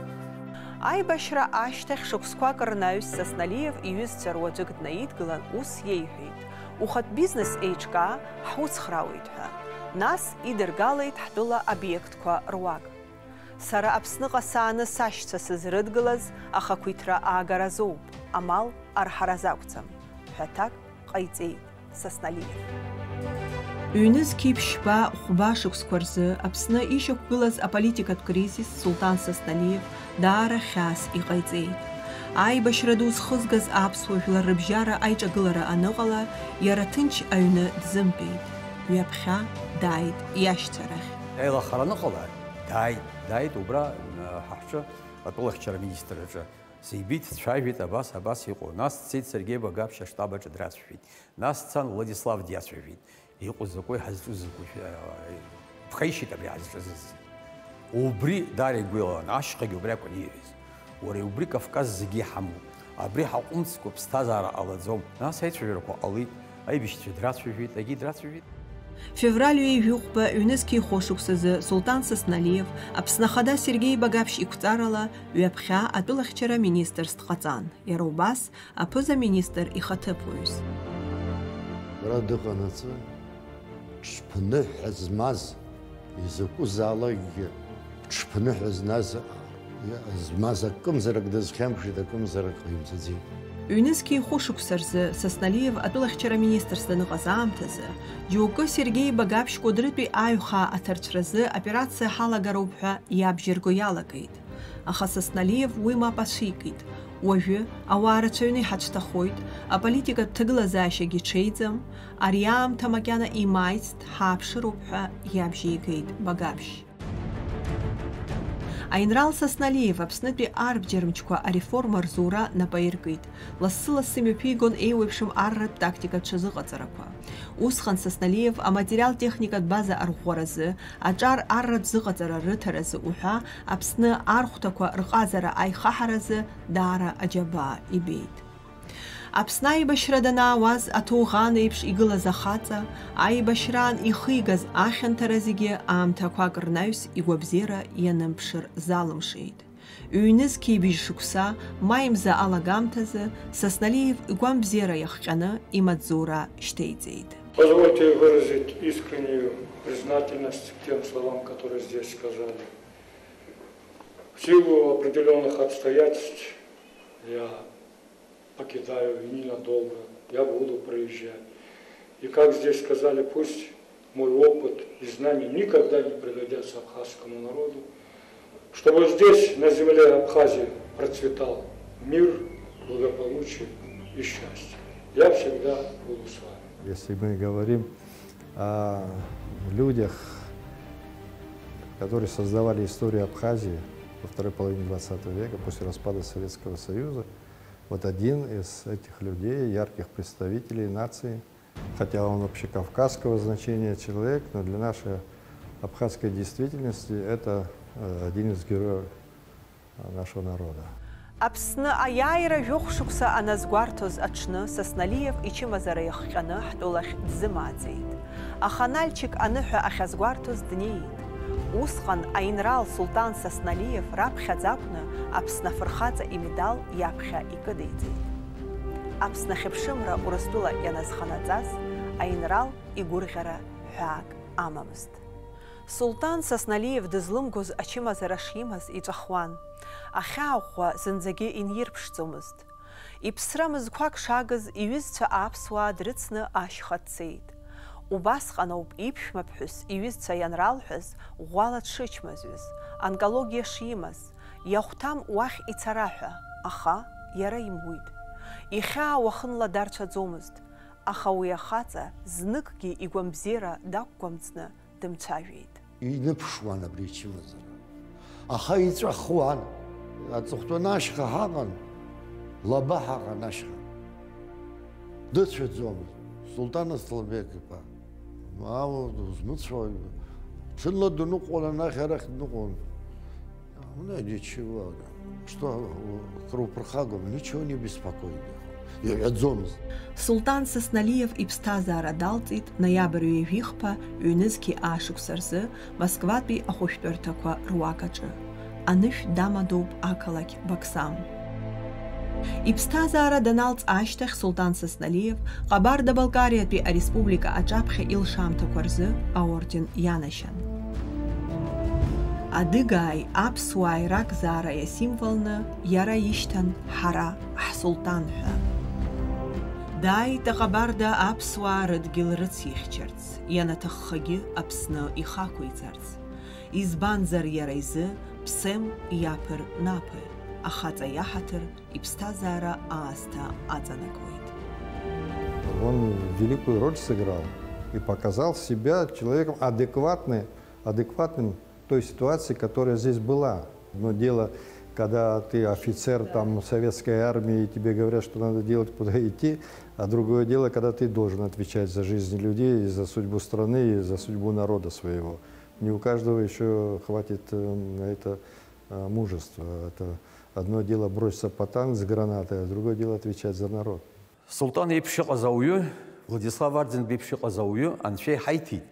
Аибашьра ашьҭахь шықәсқәак рнаҩс Сасналиев иҩызцәа руаӡәык днаидгылан, ус иеиҳәеит, ухатә бизнес еиҿкаа, ҳуцхраауеит ҳәа. Нас идыргалеит ҳтәыла обиектқәа руак. Сара Аԥсныҟа сааны сашьцәа сызрыдгылаз ахақәиҭра аагаразоуп, амал арҳаразы акәӡам, ҳәаҭак ҟаиҵеит Сасналиев. Ҩнызқьи ԥшьба, хәба шықәсқәа рзы Аԥсны ишьақәгылаз аполитикатә кризис Султан Сасналиев даара хьаас иҟаиҵеит. Аибашьра ду зхызгаз аԥсуа жәлар рыбжьара аиҿагылара аныҟала, иара ҭынч аҩны дзымтәеит. Ҩаԥхьа дааит иашьцәа рахь. Аилахара аныҟала, дааит, дааит убра, ҳа ҳҿы, атәылахьчара аминистрраҿы. Сибеит, дцәажәеит, абас, абас иҟоу. Нас дцеит Сергеи Багаԥшь аштаб аҿы драцәажәеит. Нас дцан Владислав диацәажәеит. Иҟоу закәи, ҳазҿу закәи, шәа-, ԥхеишьеит абри ҳазҿыз азы. Убри даара игәы иалан, ашьхагьы убри акәын ииҳәаз. Уара, убри Кавказ зегьы иҳамоуп. Абри ҳаҟәымҵкәа ԥсҭазаара ҟалаӡом. Нас аицәажәарақәа ҟалеит, аибашьцәа драцәажәеит, егьи драцәажәеит. Февраль ҩажәи хәба ҩнызқьи хәышықәсазы Султан Сасналиев Аԥсны Ахада Сергеи Багаԥшь иқәҵарала ҩаԥхьа атәылахьчара министрс дҟаҵан, иара убас аԥыза-министр ихаҭыԥуаҩс. Ара дыҟанаҵы, ҽԥныҳәа змаз, изакәызаалакгьы ҽԥныҳәа зназ, змаз акымзарак дазхьамԥшит, акымзарак ҟаимҵаӡеит. Ҩнызқьи хәышықәса рзы Сасналиев атәылахьчара министрс даныҟаз аамҭазы, џьоукы Сергеи Багаԥшь Кәыдрытәи аҩхаа аҭарцәразы аоперациа ҳалагароуп ҳәа иабжьырго иалагеит. Аха Сасналиев уи мап ацәикит. Уажәы ауаа рацәаҩны иҳацәҭахоит, аполитикатә ҭагылазаашьагьы ҽеиӡам, ари аамҭа макьана имааицт, ҳааԥшыроуп ҳәа иабжьеигеит Багаԥшь. Аинрал Сасналиев Аԥснытәи арбџьармчқәа ареформа рзура нап аиркит. Лассы-лассы имҩаԥигон еиуеиԥшым арратә тактикатә ҽазыҟаҵарақәа. Усҟан Сасналиев аматериал-техникатә база арӷәӷәаразы, аҿар арратә зыҟаҵара рыҭаразы уҳәа Аԥсны архәҭақәа рҟазара аихаҳаразы даара аџьабаа ибеит. Аԥсны аибашьра данаауаз аҭоуӷан еиԥш игылаз ахаҵа, аибашьраан ихигаз ахьанҭара зегьы аамҭақәак рнаҩс игәабзиара ианымԥшыр залымшеит. Ҩнызқьи быжь шықәса, маи мза алагамҭазы, Сасналиев игәамбзиара иахҟьаны имаҵзура шьҭеиҵеит. Позвольте выразить искреннюю признательность тем словам, которые здесь сказали. В силу определённых обстоятельств я покидаю и ненадолго, я буду проезжать. И как здесь сказали, пусть мой опыт и знания никогда не пригодятся абхазскому народу, чтобы здесь, на земле Абхазии, процветал мир, благополучие и счастье. Я всегда буду с вами. Если мы говорим о людях, которые создавали историю Абхазии во второй половине двадцатого века, после распада Советского Союза, вот один из этих людей, ярких представителей нации, хотя он общекавказского значения человек, но для нашей абхазской действительности это э, один из героев э, нашего народа. Аԥсны аиааира жәохә шықәса аназгәарҭоз аҽны Сасналиев ичымазара иахҟьаны ҳтәылахь дзымааӡеит. Аха Нальчик аныҳәа ахьазгәарҭоз днеит. Усҟан аинрал Султан Сасналиев раԥхьаӡа акәны Аԥсны афырхаҵа имедал иаԥхьа икыдиҵеит. Аԥсны ахьыԥшымра Урыстәыла ианазханаҵаз, аинрал игәырӷьара ҳәаак амамызт. Султан Сасналиев дызлымгоз ачымазара шимаз иҵәахуан. Ахьаа ӷәӷәа зынӡагьы инирԥшӡомызт. Иԥсра мызқәак шагыз иҩызцәа аԥсуаа дрыцны ашьха дцеит. Убасҟаноуп иԥшәмаԥҳәыс иҩызцәа ианралҳәаз ӷәӷәала дшычмазаҩыз, онкологиа шимаз, иахәҭам уахь ицара ҳәа, аха иара имуит. Ихьаа уахынла дарцәаӡомызт, аха уи ахаҵа зныкгьы игәамбзиара дақәгәамҵны дымцәажәеит. Иныԥшуан абри ичымазара. Аха иҵәахуан. Аҵыхәтәаны ашьха ҳаҟан, лаба ҳаҟан ашьха. Дыцәаӡомызт. Султан Асҭамбеқь-иԥа. Мамоу, дузмыцәои? Ҽынла дныҟәон, анахь-арахь дныҟәон. Ну, ничего. Что, крупырхагом, ничего не беспокоит. Иҳәаӡомызт. Султан Сасналиев иԥсҭазаара далҵит ноиабр ҩажәихԥа ҩнызқьи ашықәса рзы Москватәи ахәышәтәырҭақәа руак аҿы. Анышә дамадоуп ақалақь Бақсам. Иԥсҭазаара даналҵ ашьҭахь Султан Сасналиев Ҟабарда-Балкариатәи ареспублика аҿаԥхьа илшамҭақәа рзы аорден ианашьан. Адыгааи аԥсуааи ракзаара иасимволны иара ишьҭан ҳара ҳсултан ҳәа. Дааит аҟабарда аԥсуаа рыдгьыл рыцихьчарц, ианаҭаххагьы Аԥсны ихақәиҵарц. Избанзар иара изы Ԥсем иаԥыр наԥы, ахаҵа иаҳаҭыр иԥсҭазаара аасҭа аҵанакуеит. Он великую роль сыграл и показал себя человеком адекватной, адекватным той ситуации, которая здесь была. Одно дело, когда ты офицер там советской армии, и тебе говорят, что надо делать, куда идти, а другое дело, когда ты должен отвечать за жизнь людей, и за судьбу страны, и за судьбу народа своего. Не у каждого еще хватит э, на это э, мужества. Это одно дело броситься по танк с гранатой, а другое дело отвечать за народ. Султан еиԥш иҟаз ауаҩы, Владислав Арденба еиԥш иҟаз ауаҩы Анцәа иҳаиҭеит.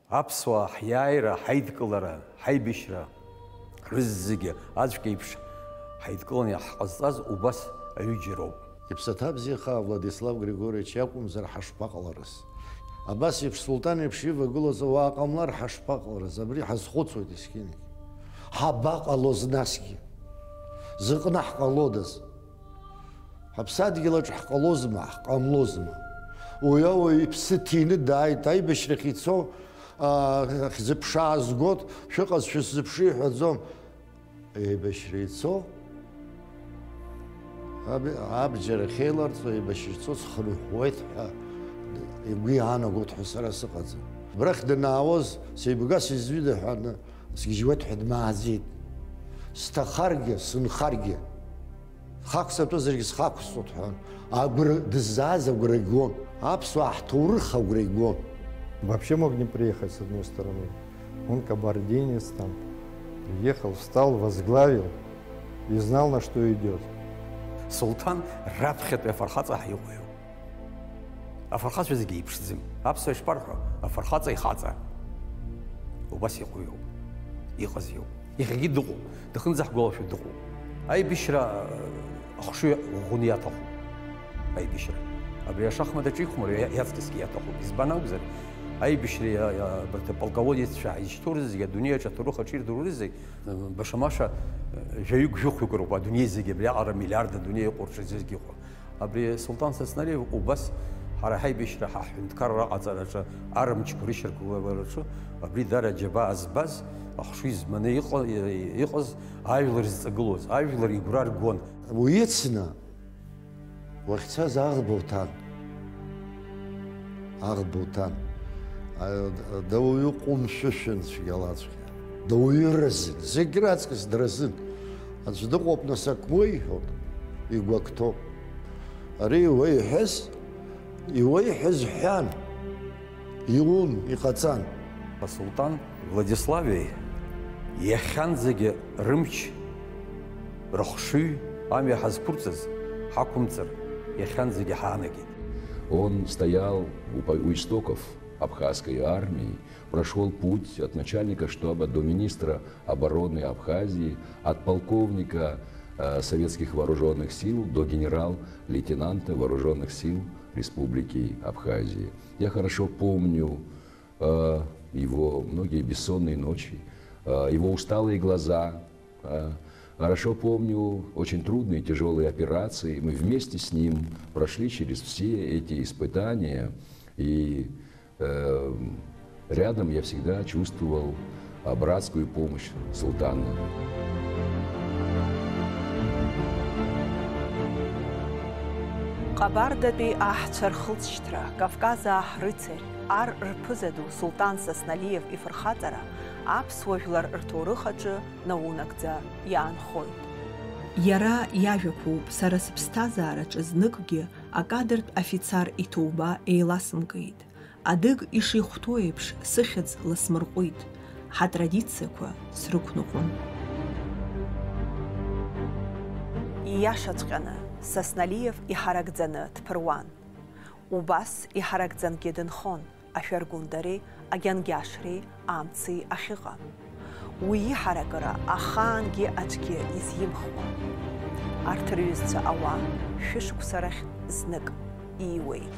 Аԥсуаа ҳиааира, ҳаидкылара, ҳаибашьра, рызегьы аӡәк еиԥш ҳаидкыланы иаҳҟазҵаз убас аҩыџьароуп. Иԥсаҭа бзиахаа Владислав Григорьевич иакәымзар ҳашԥаҟаларыз? Абас еиԥш Султан еиԥш ивагылоз ауаа ҟамлар ҳашԥаҟаларыз? Абри ҳазхәыцуеит есқьынагь. Ҳабаҟалоз насгьы? Зыҟны ҳҟалодаз? Ҳаԥсадгьылаҿ ҳҟалозма, ҳҟамлозма? Уи ауаҩ иԥсы ҭины дааит, аибашьрахь ицо, аа, хьзыԥшаа згоит, шәыҟаз шәысзыԥшы иҳәаӡом. Еибашьра ицо, аб-, абџьар ахьеиларҵо, еибашьра ицо схынҳәуеит ҳәа игәы иаанагоит ҳәа сара сыҟаӡам. Абрахь данаауаз, сеибга-сызҩыда ҳәа аны, сгьежьуеит ҳәа дмааӡеит. Сҭахаргьы, сынхаргьы. Хақәсатәызаргьы схақәсҵоит ҳәа агәра дыззааз агәра игон, аԥсуаа ҳҭоурых агәра игон. Вообще мог не приехать с одной стороны. Он кабардинец, там, приехал, встал, возглавил и знал, на что идет. Султан раԥхьатәи афырхаҵа ҳәа иҟоу иоуп. Афырхацәа зегьы еиԥшӡам. Аԥсуа ишԥарҳәо, афырхаҵа ихаҵа. Убас иҟоу иоуп. Иҟаз иоуп. Иахьагьы дыҟоуп, дахынӡаҳгәалашәо дыҟоуп. Аибашьра ахшыҩ ӷәӷәаны иаҭахуп. Аибашьра. Абри ашахмат аҿы ихәмаруа иа-, иаҵкысгьы иаҭахуп. Избан акәзар, аибашьра иа-, иа-, абарҭ аполководеццәа ҳизшьҭоу рызегьы, адунеи аҿы аҭоурых аҿы ирдыруа рызегь, баша-маша, жәаҩык-жәохәҩык роуп адунеи зегьы, абриаҟара миллиард адунеи иҟоу рҿы зегьы ыҟоуп. Абри Сулҭан Сасналиев убас ҳара ҳаибашьра ҳа ҳҳәынҭқарра аҟаҵараҿы арымчқәа рышьақәгылараҿы абри дара аџьабаа збаз, ахшыҩ зманы иҟа-, иҟаз ажәлар зҵагылоз, ажәлар игәра ргон. Уицны уахьцаз аӷба уҭан. Аӷба уҭан. А, дауаҩы ҟәымшәышәын цәгьалаҵәҟьа. Дауаҩыразын, зегь раҵкыс дразын. Аӡә дыҟоуп, нас, ак уеиҳәоит, игәакҭоуп. Ари иуеиҳәаз, иуеиҳәаз ҳәан, иун, иҟаҵан. Асулҭан Владислави иахьанӡагьы рымч, рыхшыҩ амҩа ҳазқәырҵаз ҳақәымҵыр, иахьанӡагьы ҳаанагеит. Он стоял у по-, у истоков абхазской армии, прошёл путь от начальника штаба до министра обороны Абхазии, от полковника, э, советских вооружённых сил до генерал-лейтенанта вооружённых сил Республики Абхазии. Я хорошо помню, э, его многие бессонные ночи, э, его усталые глаза. Э, хорошо помню очень трудные, тяжёлые операции. Мы вместе с ним прошли через все эти испытания. И, э, рядом я всегда чувствовал, а, братскую помощь Султана. Ҟабардатәи аҳцәа рхылҵшьҭра, Кавказаа ҳрыцарь, ар рԥыза ду Султан Сасналиев ифырхаҵара аԥсуа жәлар рҭоурых аҿы наунагӡа иаанхоит. Иара иажәақәоуп сара сыԥсҭазаараҿы зныкгьы акадртә афицар иҭоуба еиласымкит. Адыг ишихәҭоу еиԥш, сыхьӡ ласмырҟәит, ҳатрадициақәа срықәныҟәон. Ииашаҵәҟьаны, Сасналиев иҳаракӡаны дԥыруан. Убас иҳаракӡангьы дынхон, ашәаргәындареи агьангьашреи амци ахьыҟам. Уи иҳаракыра ахаангьы аӡәгьы изимхуам. Арҭ рҩызцәа ауаа шәышықәса рахь знык ииуеит.